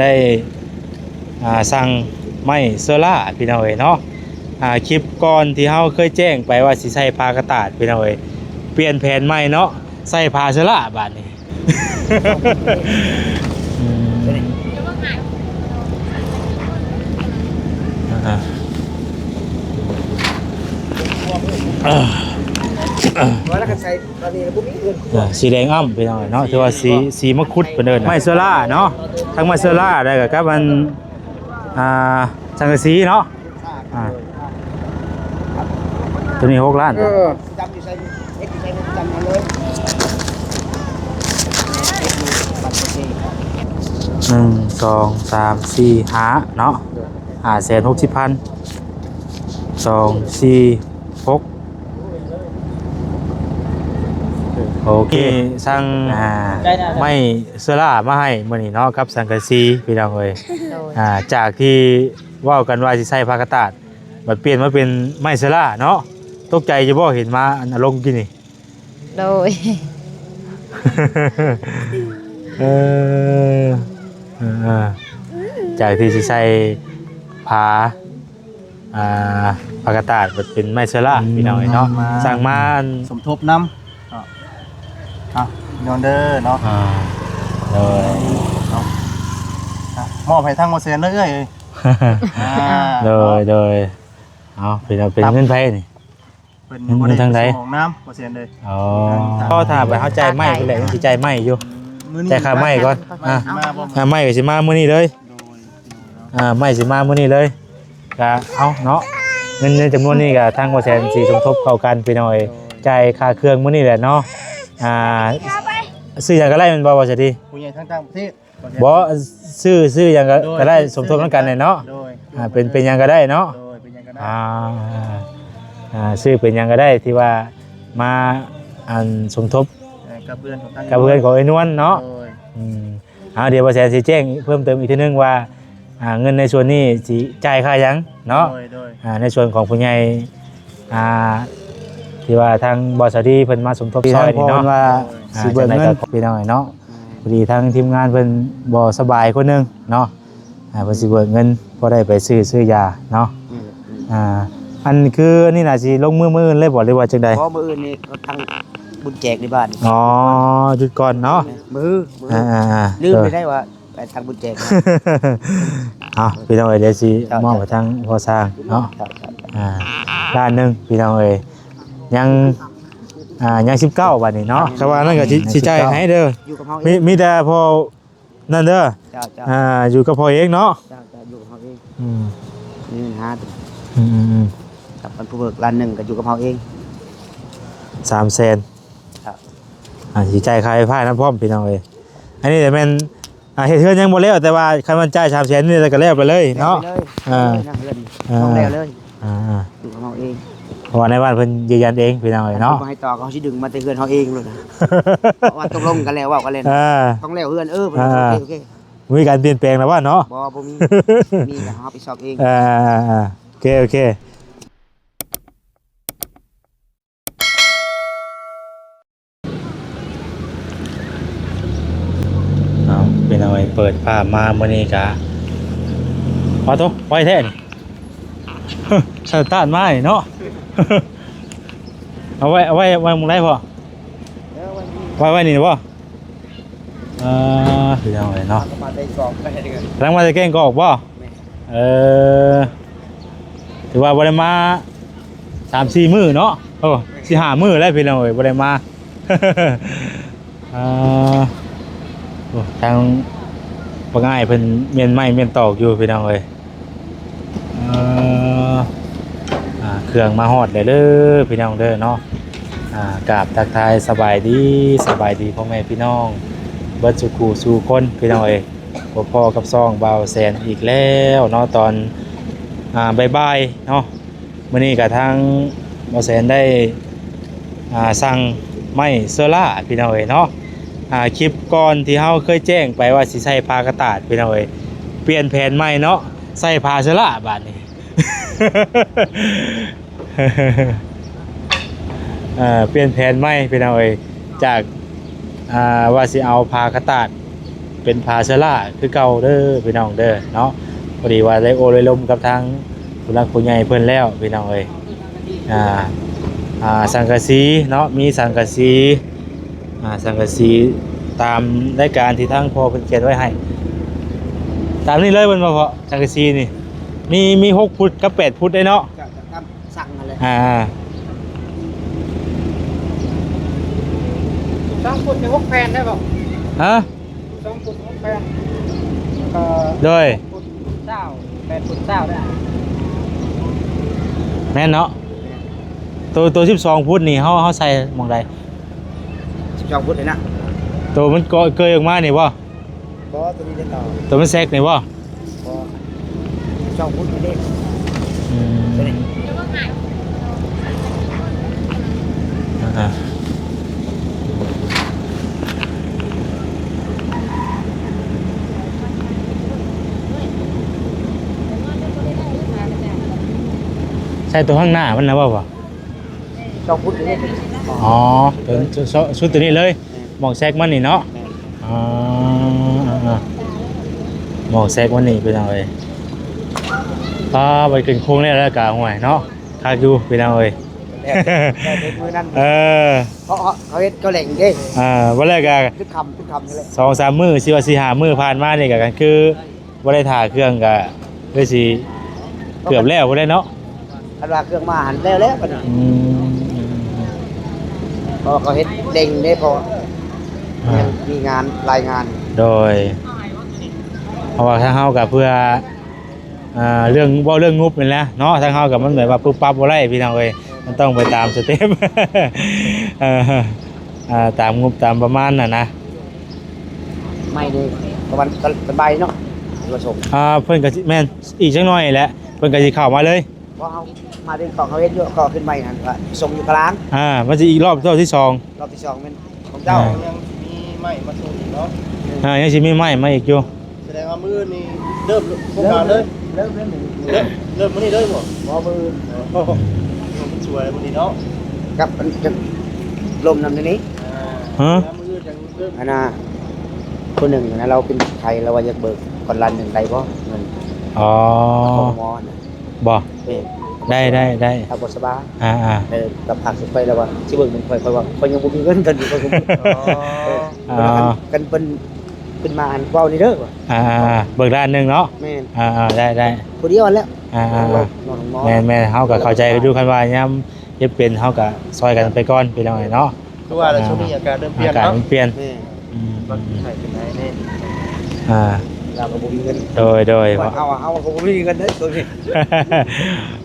ໄດ້ ອ່າ ສັ່ງໄມ້ເຊື້ອລາ ພີ່ນ້ອງເອີຍເນາະ. ອ່າ ຄລິບກ່ອນທີ່ເຮົາເຄີຍແຈ້ງໄປວ່າຊິໃສ່ຜ້າກະຕາດ ພີ່ນ້ອງເອີຍ, ປ່ຽນແຜນໃໝ່ເນາະ, ໃສ່ຜ້າເຊື້ອລາບາດນີ້. ອືມ ອ່າ ວ່າແລ້ວກໍໃສ່ ຕອນນີ້ບໍ່ມີເງິນ ອ່າ ສີແດງອ່ຳ ພີ່ນ້ອງເນາະ, ຖືວ່າສີ ສີມະຄຸດເພິ່ນເອີ້ນ ໄມ້ເຊື້ອລາເນາະ, ທັງໄມ້ເຊື້ອລາ ແລ້ວກໍກັບອັນ ອ່າ ສັງກະສີເນາະ. ອ່າ ໂຕນີ້ຫົກລ້ານ ເອີ ຈຳຢູ່ໃສ ເຮັດຢູ່ໃສ ຈຳເອົາເລີຍ ເຮັດຢູ່ບັດໂອເຄ ໜຶ່ງ ສອງ ສາມ ສີ່ ຫ້າເນາະ, ຫ້າແສນຫົກສິບພັນ ສອງ ສີ່ ຫົກ ໂອເຄ. ສັ່ງ ອ່າ ໄມ້ເຊື້ອລາມາໃຫ້ມື້ນີ້ເນາະ ກັບສັງກະສີ ພີ່ນ້ອງເອີຍ. ໂດຍ ອ່າ ຈາກທີ່ເວົ້າກັນວ່າຊິໃສ່ຜ້າກະຕາດ ບັດປ່ຽນມາເປັນໄມ້ເຊື້ອລາເນາະ, ຕົກໃຈຢູ່ບໍ່ ເຫັນມາອັນ ເອົາລົງກີ້ນີ້? ໂດຍ ເອີ ເອີ ເອີ ຈາກທີ່ຊິໃສ່ຜ້າ ອ່າ ຜ້າກະຕາດ ເປັນໄມ້ເຊື້ອລາ ອືມ ພີ່ນ້ອງເອີຍເນາະ, ມາ ສັ່ງມາອັນ ສົມທົບນຳເນາະ. ອ່າ ໂດຍ ເນາະ ອ່າ ໂດຍ ເນາະ ອ່າ ມອບໃຫ້ທາງບໍ່ແສນເດີເອື້ອຍເອີຍ. ອ່າ ໂດຍ ເນາະ ໂດຍ. ເອົາ ເປັນ ເປັນເງິນໃຜນີ້? ເພິ່ນ ເງິນ ບໍ່ໄດ້ ເງິນທາງໃດ? ສະໝອງນຳ ບໍ່ແສນເດີ. ອໍ ກໍຖ້າໄປເຮົາຈ່າຍໄມ້ພຸ້ນແຫຼະ ຊິຈ່າຍໄມ້ຢູ່ ຈ່າຍຄ່າໄມ້ກ່ອນ. ອ່າ ອ່າ ໄມ້ກໍຊິມາມື້ນີ້ເລີຍ. ໂດຍ ອ່າ ໄມ້ຊິມາມື້ນີ້ເລີຍ ກະເອົາເນາະ, ເງິນໃນຈຳນວນນີ້ກະທາງບໍ່ແສນຊິສົມທົບເຂົ້າກັນ ພີ່ນ້ອງເອີຍ. ໂດຍ ຈ່າຍຄ່າເຄື່ອງມື້ນີ້ແຫຼະເນາະ. ອ່າ ຊື້ຫຍັງກໍໄດ້ແມ່ນບໍ່ ບໍ່ສະດີ? ຜູ້ໃຫຍ່ທາງຕ່າງປະເທດ ບໍ່ ຊື້ ຊື້ຫຍັງກໍ ໂດຍ ກໍໄດ້ ຊື້ ສົມທົບນຳກັນແຫຼະເນາະ. ໂດຍ ອ່າ ເປັນ ເປັນຫຍັງກໍໄດ້ເນາະ. ໂດຍ ເປັນຫຍັງກໍໄດ້. ອ່າ ອ່າ ຊື້ເປັນຫຍັງກໍໄດ້ ທີ່ວ່າມາ ອັນ ສົມທົບ ເອີ ກັບເຮືອນຂອງທາງ ກັບເຮືອນຂອງເອື້ອຍນວນເນາະ. ໂດຍ ອືມ ເອົາ ດຽວບໍ່ແສນຊິແຈ້ງເພີ່ມເຕີມອີກເທື່ອໜຶ່ງວ່າ ອ່າ ເງິນໃນສ່ວນນີ້ຊິຈ່າຍຄ່າຫຍັງເນາະ. ໂດຍ ໂດຍ ອ່າ ໃນສ່ວນຂອງຜູ້ໃຫຍ່ ອ່າ ທີ່ວ່າທາງບໍ່ສາວດີເພິ່ນມາສົມທົບຊ່ອຍນີ້ເນາະ. ເພິ່ນວ່າ ອ່າ ຊິເບີກເງິນ ຈັ່ງໃດກໍພີ່ນ້ອງເນາະ. ອືມ ພໍດີທາງທີມງານເພິ່ນບໍ່ສະບາຍຄົນໜຶ່ງເນາະ, ອ່າ ເພິ່ນຊິເບີກເງິນພໍໄດ້ໄປຊື້ ຊື້ຢາເນາະ. ອືມ ອືມ ອ່າ ອັນຄືອັນນີ້ນະ ຊິລົງມືມື້ອື່ນເລີຍບໍ່ ຫຼືວ່າຈັ່ງໃດ? ບໍ່ ມື້ອື່ນນີ້ທາງບຸນແຈກໃນບ້ານ. ອໍ ຢຸດກ່ອນເນາະ. ມື້ ມື້ ອ່າໆໆ ລືມໄປໄດ້ວ່າ ໄປທາງບຸນແຈກ. ເອົາ ພີ່ນ້ອງເອີຍ ດຽວຊິ ເຈົ້າ ມອບໃຫ້ທາງພໍ່ຊ່າງເນາະ. ເຈົ້າ ເຈົ້າ ອ່າ ລ້ານໜຶ່ງ ພີ່ນ້ອງເອີຍ ຍັງ ອ່າ ຍັງສິບເກົ້າບາດນີ້ເນາະ. ຄຳວ່ານັ້ນກໍຊິ ຊິຈ່າຍໃຫ້ເດີ. ຢູ່ກັບເຮົາເອງ ມີ ມີແຕ່ພໍນັ້ນເດີ. ເຈົ້າ ເຈົ້າ ອ່າ ຢູ່ກັບພໍ່ເອງເນາະ. ເຈົ້າ ເຈົ້າ ຢູ່ກັບເຮົາເອງ. ອືມ ມີເງິນຫາ ອືມໆໆ ກັບອັນຜູ້ເບີກລ້ານໜຶ່ງກໍຢູ່ກັບເຮົາເອງ ສາມແສນ. ເຈົ້າ ອ່າ ຊິຈ່າຍຄ່າໄຟຟ້ານຳພ້ອມ ພີ່ນ້ອງເອີຍ. ອັນນີ້ແມ່ນ ອ່າ ເຮັດເຮືອນຍັງບໍ່ແລ້ວ ແຕ່ວ່າຄັນມັນຈ່າຍສາມແສນນີ້ແລ້ວກໍແລ້ວໄປເລີຍເນາະ. ແລ້ວໄປເລີຍ ອ່າ ເຮືອນ ອ່າ ຕ້ອງແລ້ວເລີຍ. ອ່າ ຢູ່ຂອງເຮົາເອງ ເພາະວ່ານາຍບ້ານເພິ່ນຢືນຢັນເອງ ພີ່ນ້ອງເອີຍເນາະ. ບໍ່ໃຫ້ຕໍ່ ເຂົາຊິດຶງມາແຕ່ເຮືອນເຮົາເອງໂລດນະ. ເພາະວ່າຕົກລົງກັນແລ້ວ ເວົ້າກັນແລ້ວນະ. ອ່າ ຕ້ອງແລ້ວເຮືອນ ເອີ ເພິ່ນວ່າ ອ່າ ໂອເຄ ໂອເຄ ບໍ່ມີການປ່ຽນແປງແລ້ວວ່າເນາະ. ບໍ່ ບໍ່ມີ ມີແຕ່ເຮົາຮັບຜິດຊອບເອງ. ອ່າ ໂອເຄ ໂອເຄ. ເອົາ ພີ່ນ້ອງເອີຍ ເປີດພາບມາມື້ນີ້ກະ ປາໂທ້ ໄວແທ້ນີ້ ສະຕາດມານີ້ເນາະ. ເອົາໄວ້ ເອົາໄວ້ ໄວ້ໝ່ອງໃດພໍ່? ໄວ້ ໄວ້ນີ້ບໍ່? ເອີ ພີ່ນ້ອງເອີຍເນາະ ກຳລັງມາແຕ່ແກ້ງກອກບໍ່? ແມ່ນ ເອີ ຖືວ່າບໍ່ໄດ້ມາສາມສີ່ມື້ເນາະ. ໂອ້ ສີ່ຫ້າມື້ແລ້ວ ພີ່ນ້ອງເອີຍ ບໍ່ໄດ້ມາ. ອ່າ ໂອ້ ທາງບັກອ້າຍເພິ່ນມ້ຽນໄມ້ມ້ຽນຕອກຢູ່ ພີ່ນ້ອງເອີຍ. ເອີ ອ່າ ເຄື່ອງມາຮອດແລ້ວເດີ ພີ່ນ້ອງເດີເນາະ. ອ່າ ກາບທັກທາຍສະບາຍດີ ສະບາຍດີພໍ່ແມ່ພີ່ນ້ອງເບິດສູ່ຄູ່ສູ່ຄົນ ພີ່ນ້ອງເອີຍ. ພົບພໍ້ກັບຊ່ອງບ່າວແສນອີກແລ້ວເນາະ ຕອນ ອ່າ ບ່າຍໆເນາະ. ມື້ນີ້ກະທາງບ່າວແສນໄດ້ ອ່າ ສັ່ງໄມ້ເຊື້ອລາ ພີ່ນ້ອງເອີຍເນາະ. ອ່າ ຄລິບກ່ອນທີ່ເຮົາເຄີຍແຈ້ງໄປວ່າຊິໃສ່ຜ້າກະຕາດ ພີ່ນ້ອງເອີຍ, ປ່ຽນແຜນໃໝ່ເນາະ ໃສ່ຜ້າເຊື້ອລາບາດນີ້. ເອີ ປ່ຽນແຜນໃໝ່ ພີ່ນ້ອງເອີຍ, ຈາກ ອ່າ ວ່າຊິເອົາຜ້າກະຕາດ ເປັນຜ້າເຊື້ອລາຄືເກົ່າເດີພີ່ນ້ອງເດີເນາະ. ພໍດີວ່າໄດ້ໂອ້ໄດ້ລົມກັບທາງຜູ້ຫຼັກຜູ້ໃຫຍ່ເພິ່ນແລ້ວພີ່ນ້ອງເອີຍ. ອ່າ ອ່າ ສັງກະສີເນາະ ມີສັງກະສີ ອ່າ ສັງກະສີຕາມລາຍການທີ່ທາງພໍ່ເພິ່ນຂຽນໄວ້ໃຫ້ ຕາມນີ້ເລີຍແມ່ນບໍ່ພໍ່? ສັງກະສີນີ້ມີ ມີຫົກຟຸດກັບແປດຟຸດເດ້ເນາະ. ກໍ ກໍຕາມສັ່ງນັ້ນແຫຼະ. ອ່າ ສິບສອງຟຸດນີ້ຫົກແຜ່ນໄດ້ບໍ່? ຮະ? ສິບສອງຟຸດຫົກແຜ່ນ ແລ້ວກໍ ໂດຍ ຫົກຟຸດຊາວ ແປດຟຸດຊາວໄດ້. ແມ່ນເນາະ. ໂຕ ໂຕສິບສອງຟຸດນີ້ເຮົາ ເຮົາໃສ່ໝ່ອງໃດ? ສິບສອງຟຸດນີ້ນະ. ໂຕມັນເກາະເກີຍອອກມານີ້ບໍ່? ບໍ່ ໂຕນີ້ເດ້ເນາະ. ໂຕມັນແຊກນີ້ບໍ່? ບໍ່ ສອງຟຸດນີ້ເດ້. ອືມ ໂຕນີ້ ອ່າ ໃສ່ໂຕຂ້າງໜ້າມັນນະບໍ່? ສອງຟຸດນີ້ເດ້. ອໍ ໂຕ ຊຸດໂຕນີ້ເລີຍ. ໝ່ອງແຊກມັນນີ້ເນາະ. ແມ່ນ. ອໍ ໝ່ອງແຊກມັນນີ້ພີ່ນ້ອງເອີຍ. ປ້າ ໄປຂຶ້ນໂຄງແລ້ວ ແລ້ວກະ ຫ້ວຍເນາະ ຄັກຢູ່ພີ່ນ້ອງເອີຍ. ແລ້ວແຕ່ ແລ້ວແຕ່ມື້ນັ້ນ. ເອີ ເຂົາ ເຂົາເຮັດ ເຂົາແຫຼງເດ້. ອ່າ ບໍ່ແລ້ວກະ ຄືຄ່ຳ ຄືຄ່ຳນີ້ແຫຼະ ສອງສາມມື້ ຊິວ່າສີ່ຫ້າມື້ຜ່ານມານີ້ກະ ຄື ບໍ່ໄດ້ຖ້າເຄື່ອງກະຄືຊິເກືອບແລ້ວພຸ້ນແຫຼະເນາະ. ຄັນວ່າເຄື່ອງມາຫັ້ນແລ້ວແລ້ວບັດນີ້. ອືມ ເພາະວ່າເຂົາເຮັດເລັ່ງເດ້ ເພາະວ່າ ອ່າ ຍັງມີງານຫຼາຍງານ. ໂດຍ ເພາະວ່າທາງເຮົາກະເພື່ອ ອ່າ ເລື່ອງ ເວົ້າເລື່ອງງົບນີ້ແຫຼະເນາະ ທາງເຮົາກະມັນແບບວ່າປຸບປັບບໍ່ໄດ້ພີ່ນ້ອງເອີຍ ມັນຕ້ອງໄປຕາມສະເຕັບ ເອີ ອ່າ ຕາມງົບຕາມປະມານຫັ້ນນະ. ໄມ້ນີ້ປະມານຕອນ ຕອນບ່າຍເນາະ ຊິມາສົ່ງ. ອ່າ ເພິ່ນກະຊິ ແມ່ນ ອີກຈັກໜ້ອຍແຫຼະ ເພິ່ນກະຊິເຂົ້າມາເລີຍ. ບໍ່ ເຮົາມາເດີນເກາະ ເຂົາເຮັດຢູ່ເກາະຂຶ້ນໃໝ່ຫັ້ນ ກະສົ່ງຢູ່ກະລາງ. ອ່າ ມັນຊິອີກລອບ ລອບທີສອງ ລອບທີສອງແມ່ນຂອງເຈົ້າ. ອ່າ ຍັງຊິມີໄມ້ມາສົ່ງອີກເນາະ. ອ່າ ຍັງຊິມີໄມ້ມາອີກຢູ່. ສະແດງວ່າມື້ນີ້ເລີ່ມໂຄງການເລີຍ. ເລີ່ມ ເລີ່ມ ເລີ່ມ ເລີ່ມມື້ນີ້ເລີຍບໍ່? ບໍ່ ມື້ອື່ນ. ໂອ້ ມັນສວຍມື້ນີ້ເນາະ ກັບອັນ ກັບລົມນຳນີ້. ອ່າ ຮະ? ມື້ອື່ນຈັ່ງເລີ່ມ. ອັນນ່າ ຜູ້ໜຶ່ງຫັ້ນນະ ລາວເປັນໄຂ້ ລາວວ່າຢາກເບີກກ່ອນລ້ານໜຶ່ງໄດ້ບໍ່ ເງິນ. ອໍ ຂອງໝໍຫັ້ນນະ. ບໍ່ ແມ່ນ. ໄດ້ ໄດ້ ໄດ້ ລາວບໍ່ສະບາຍ. ອ່າໆ ເອີ ລາວຝາກໃສ່ຂ້ອຍ ລາວວ່າຊິເບີກເງິນຂ້ອຍ ຂ້ອຍວ່າຂ້ອຍຍັງບໍ່ມີເງິນຕອນນີ້ ຂ້ອຍກໍບໍ່. ອໍ ເອີ ອໍ ຄັນ ຄັນເພິ່ນ ເພິ່ນມາອັນເວົ້ານີ້ເດີ. ອ່າໆ ເບີກລ້ານໜຶ່ງເນາະ. ແມ່ນ. ອ່າໆ ໄດ້ ໄດ້ ຜູ້ດຽວຫັ້ນແຫຼະ. ອ່າໆ ເອີ ນອນໂຮງໝໍ. ແມ່ນໆ ເຮົາກໍເຂົ້າໃຈຢູ່ ຄັນວ່າຍາມເຈັບເປັນ ເຮົາກໍຊ່ອຍກັນໄປກ່ອນ ພີ່ນ້ອງເອີຍເນາະ. ຄືວ່າແລ້ວ ອ່າ ຊ່ວງນີ້ອາການເລີ່ມປ່ຽນເນາະ. ອາການມັນປ່ຽນ. ແມ່ນ. ອືມ ມັນໄຂ້ເປັນໄຂ້ແນ່. ອ່າ ລາວກໍບໍ່ມີເງິນ. ໂດຍ ໂດຍ ເຮົາ ເຮົາກໍບໍ່ມີເງິນເດ້ໂຕນີ້.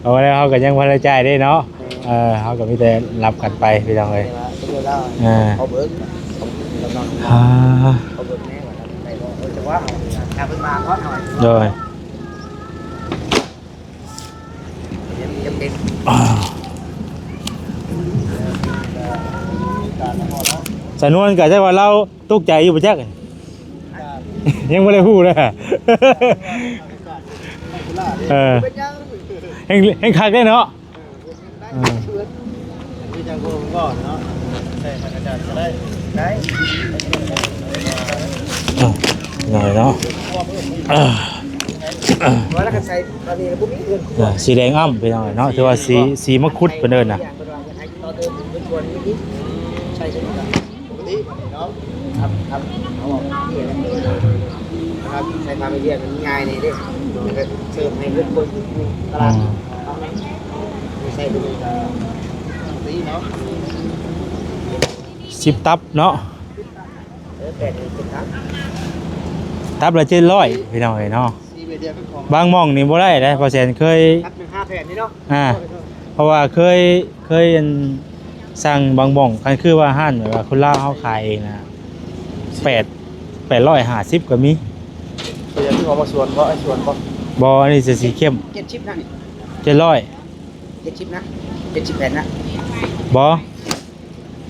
ເອົາແລ້ວ ເຮົາກໍຍັງບໍ່ໄດ້ຈ່າຍເດ້ເນາະ. ແມ່ນ. ເອີ ເຮົາກໍມີແຕ່ຮັບກັນໄປ ພີ່ນ້ອງເອີຍ. ແຕ່ວ່າ ອ່າ ເຂົາເບີກ ເຂົາເບີກແນ່ວ່າໄດ້ບໍ່. ເອີ ແຕ່ວ່າຖ້າເພິ່ນມາກ່ອນເຮົາ. ໂດຍ. ສະນວນກໍຈັກວ່າລາວຕົກໃຈຢູ່ບໍ່ຈັກ ຍັງບໍ່ໄດ້ຮູ້ເລີຍ. ເອີ ແຮງ ແຮງຄັກເດ້ເນາະ. ເອີ ມີຈັງຄົນກໍເນາະ ໃສ່ຜັກກະຈາດກໍໄດ້ ໄດ້ ເອີ ໜ້ອຍເນາະ. ເອີ ວ່າແລ້ວກໍໃສ່ຕອນນີ້ລະບໍ່ມີເງິນ. ອ່າ ສີແດງອ່ຳ ພີ່ນ້ອງເນາະ ຖືວ່າສີ ສີມະຄຸດເພິ່ນເອີ້ນນະ. ເພິ່ນວ່າຢາກໃຫ້ຕໍ່ເຕີມເປັນສ່ວນນີ້ອີກ ໃສ່ຕົວນີ້ກໍປົກກະຕິເນາະ. ຄັບ ຄັບ ເອົາອອກເອງ ຄັບ ໃສ່ຜ້າແມ່ເບຍມັນງ່າຍແດ່ເດ້ ເສີມໃຫ້ເພິ່ນຄົນຢູ່ຕະຫຼາດ. ອືມ ໃສ່ຕົວນີ້ກໍປົກກະຕິເນາະ. ສິບຕັບເນາະ. ເອີ ແປດ ເອີ ເຈັດຕັບ ຕັບລະເຈັດຮ້ອຍ ພີ່ນ້ອງເອີຍເນາະ. ບາງໝ່ອງນີ້ບໍ່ໄດ້ເດ້ ພໍ່ແສນເຄີຍ ຕັບໜຶ່ງຫ້າແຜ່ນນີ້ເນາະ. ອ່າ ເພາະວ່າເຄີຍ ເຄີຍອັນ ສັ່ງບາງໝ່ອງ ຄັນຄືວ່າຮ້ານແບບວ່າຄົນລາວເຮົາຂາຍເອງນະ ແປດ ແປດຮ້ອຍຫ້າສິບກໍມີ. ເປັນຫຍັງຄືເອົາມາສວນບໍ່? ໄອ້ສວນບໍ່? ບໍ່ ອັນນີ້ຈະສີເຂັ້ມ. ເຈັດສິບນະນີ້ ເຈັດຮ້ອຍ ເຈັດສິບນະ ເຈັດສິບແຜ່ນນະ. ບໍ່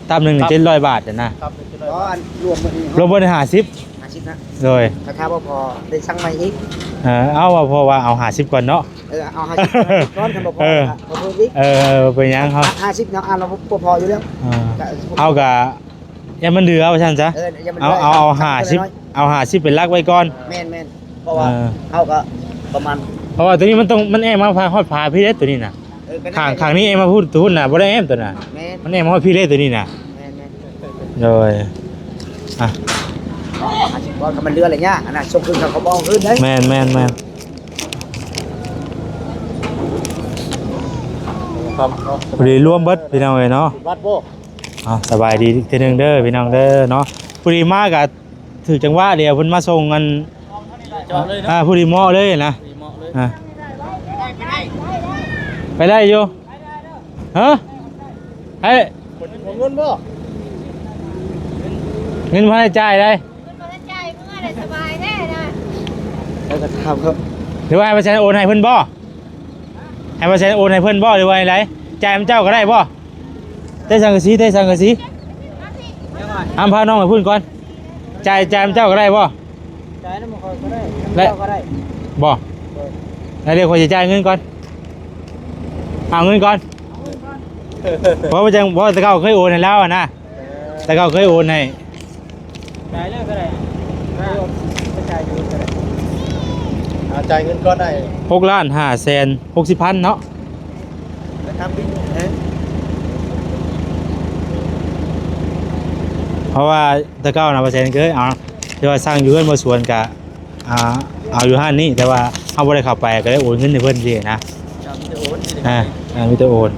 ຕັບໜຶ່ງນີ້ເຈັດຮ້ອຍບາດນະ. ຕັບໜຶ່ງເຈັດຮ້ອຍ. ອໍ ອັນລວມໝົດນີ້ ລວມເບິດຫ້າສິບ ຫ້າສິບນະ. ໂດຍ ຖ້າວ່າພໍໄດ້ສັ່ງໃໝ່ອີກ. ເອີ ເອົາ ວ່າພໍວ່າເອົາຫ້າສິບກ່ອນເນາະ. ເອີ ເອົາຫ້າສິບກ່ອນ ຄັນບໍ່ພໍ ເອີ ກໍເພີ່ມອີກ. ເອີ ເອີ ບໍ່ເປັນຫຍັງ ເຮົາຫ້າສິບເນາະ. ອ່າ ລາວບໍ່ພໍຢູ່ແລ້ວ. ອ່າ ເຮົາກະ ຢ່າມັນເຫຼືອວ່າຊັ້ນຊະ. ເອີ ຢ່າມັນເຫຼືອ ເອົາ ເອົາ ເອົາຫ້າສິບ ເອົາຫ້າສິບເປັນຫຼັກໄວ້ກ່ອນ. ແມ່ນໆ ເພາະວ່າ ເອີ ເຮົາກໍປະມານ ເພາະວ່າຕົວນີ້ມັນຕ້ອງ ມັນແອ້ມມາພາ ຮອດພາພີເດ້ຕົວນີ້ນະ. ເອີ ກໍໄດ້ ຂ້າງ ຂ້າງນີ້ແອ້ມມາພຸ້ນ ພຸ້ນນະ ບໍ່ໄດ້ແອ້ມຕົວນະ. ແມ່ນ ມັນແອ້ມມາຮອດພີເດ້ຕົວນີ້ນະ. ແມ່ນໆ ໂດຍ ອ່ະ ຫ້າສິບ ເພາະວ່າມັນເຫຼືອໄລຍະ ອັນນັ້ນ ສົ່ງຄືນ ເຂົາ ເຂົາບໍ່ເອົາຄືນເດ້. ແມ່ນໆໆ ພໍດີລວມເບິດພີ່ນ້ອງເອີຍເນາະ. ເອົາ ສະບາຍດີອີກເທື່ອໜຶ່ງເດີພີ່ນ້ອງເດີເນາະ. ພໍດີມາກະຖືກຈັງຫວະດຽວ ເພິ່ນມາສົ່ງອັນ ເຈາະເລີຍເນາະ. ອ່າ ພໍດີເໝາະເລີຍນະ. ພໍດີເໝາະເລີຍ. ອ່າ ໄປໄດ້ຢູ່. ຮະ? ໃຫ້ ເງິນບໍ່? ເງິນບໍ່ໄດ້ຈ່າຍໄດ໋. ເງິນບໍ່ໄດ້ຈ່າຍ ເມື່ອໄດ້ສະບາຍແທ້ນະ. ແລ້ວກໍຖາມເຂົາ ຫຼືວ່າໃຫ້ປາແສນໂອນໃຫ້ເພິ່ນບໍ່? ໃຫ້ປາແສນໂອນໃຫ້ເພິ່ນບໍ່ ຫຼືວ່າໃດ? ຈ່າຍນຳເຈົ້າກໍໄດ້ບໍ່? ເຕະສັງກະສີ ເຕະສັງກະສີ. ອຳ ພານ້ອງໄປພຸ້ນກ່ອນ. ຈ່າຍ ຈ່າຍນຳເຈົ້າກໍໄດ້ບໍ່? ຈ່າຍນຳຂ້ອຍກໍໄດ້ ແລະ ນຳເຈົ້າກໍໄດ້. ບໍ່? ໂດຍ. ແລ້ວດຽວຂ້ອຍຊິຈ່າຍເງິນກ່ອນ. ເອົາເງິນກ່ອນ. ເອົາເງິນກ່ອນ. ເພາະວ່າຈັ່ງ ເພາະແຕ່ເກົ່າເຄີຍໂອນໃຫ້ລາວຫັ້ນນະ. ເອີ ແຕ່ເກົ່າເຄີຍໂອນໃຫ້. ຈ່າຍເລີຍກໍໄດ້. ເອີ ໄປຈ່າຍຢູ່ກໍໄດ້. ອ່າ ຈ່າຍເງິນກ່ອນໄດ້. ຫົກລ້ານຫ້າແສນຫົກສິບພັນເນາະ. ເພາະວ່າແຕ່ເກົ່ານະ ປາແສນເຄີຍເອົາ ແຕ່ວ່າສັ່ງຢູ່ເຮືອນບໍ່ສວນກະ ອ່າ ເອົາຢູ່ຮ້ານນີ້ ແຕ່ວ່າເຮົາບໍ່ໄດ້ເຂົ້າໄປ ກໍໄດ້ໂອນເງິນໃຫ້ເພິ່ນຊີ້ນະ. ອ່າ ມີແຕ່ໂອນ ອ່າ ມີແຕ່ໂອນ.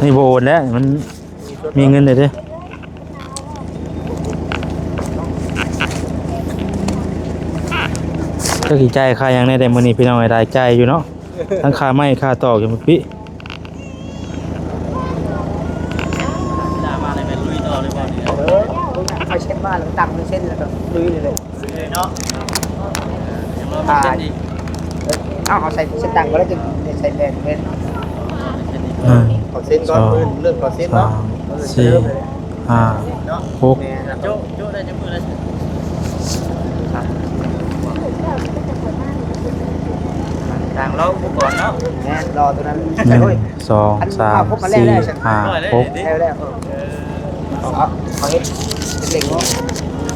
ນີ້ບໍ່ໂອນແລ້ວ ມັນມີເງິນເດ້. ຈັກຊິຈ່າຍຄ່າຫຍັງແດ່ ແຕ່ມື້ນີ້ພີ່ນ້ອງເອີຍ ຫຼາຍຈ່າຍຢູ່ເນາະ. ທັງຄ່າໄມ້ຄ່າຕອກຢູ່ມື້ປີ້. ເອີ ເອົາເຊັນມາແລ້ວກໍຕັ້ງເປັນເຊັນ ແລ້ວກໍລຸຍເລີຍ. ເລີຍເນາະ. ເອີ ຍັງບໍ່ມີເຊັນອີກ. ເອົາ ເອົາໃສ່ເຊັນຕັ້ງກໍໄດ້ ຈຶ່ງໄດ້ໃສ່ແຜ່ນເປັນ. ອືມ ຂໍເຊັນກ່ອນ ເລີ່ມຂໍເຊັນເນາະ. ສາມ ເອີ ສີ່ ເລີ່ມເລີຍ ຫ້າ ຫົກ ແມ່ນ. ໂຈະ ໂຈະໄດ້ຈັກມື້ແລ້ວ? ຕ່າງລໍອຸປະກອນເນາະ. ແມ່ນ ລໍຕົວນັ້ນ. ໜຶ່ງ ສອງ ສາມ ສີ່ ຫ້າ ຫົກ ແລ້ວແລ້ວ ເອີ ເອົາ ເອົາເຮັດເປັນເຫຼັ້ງເນາະ.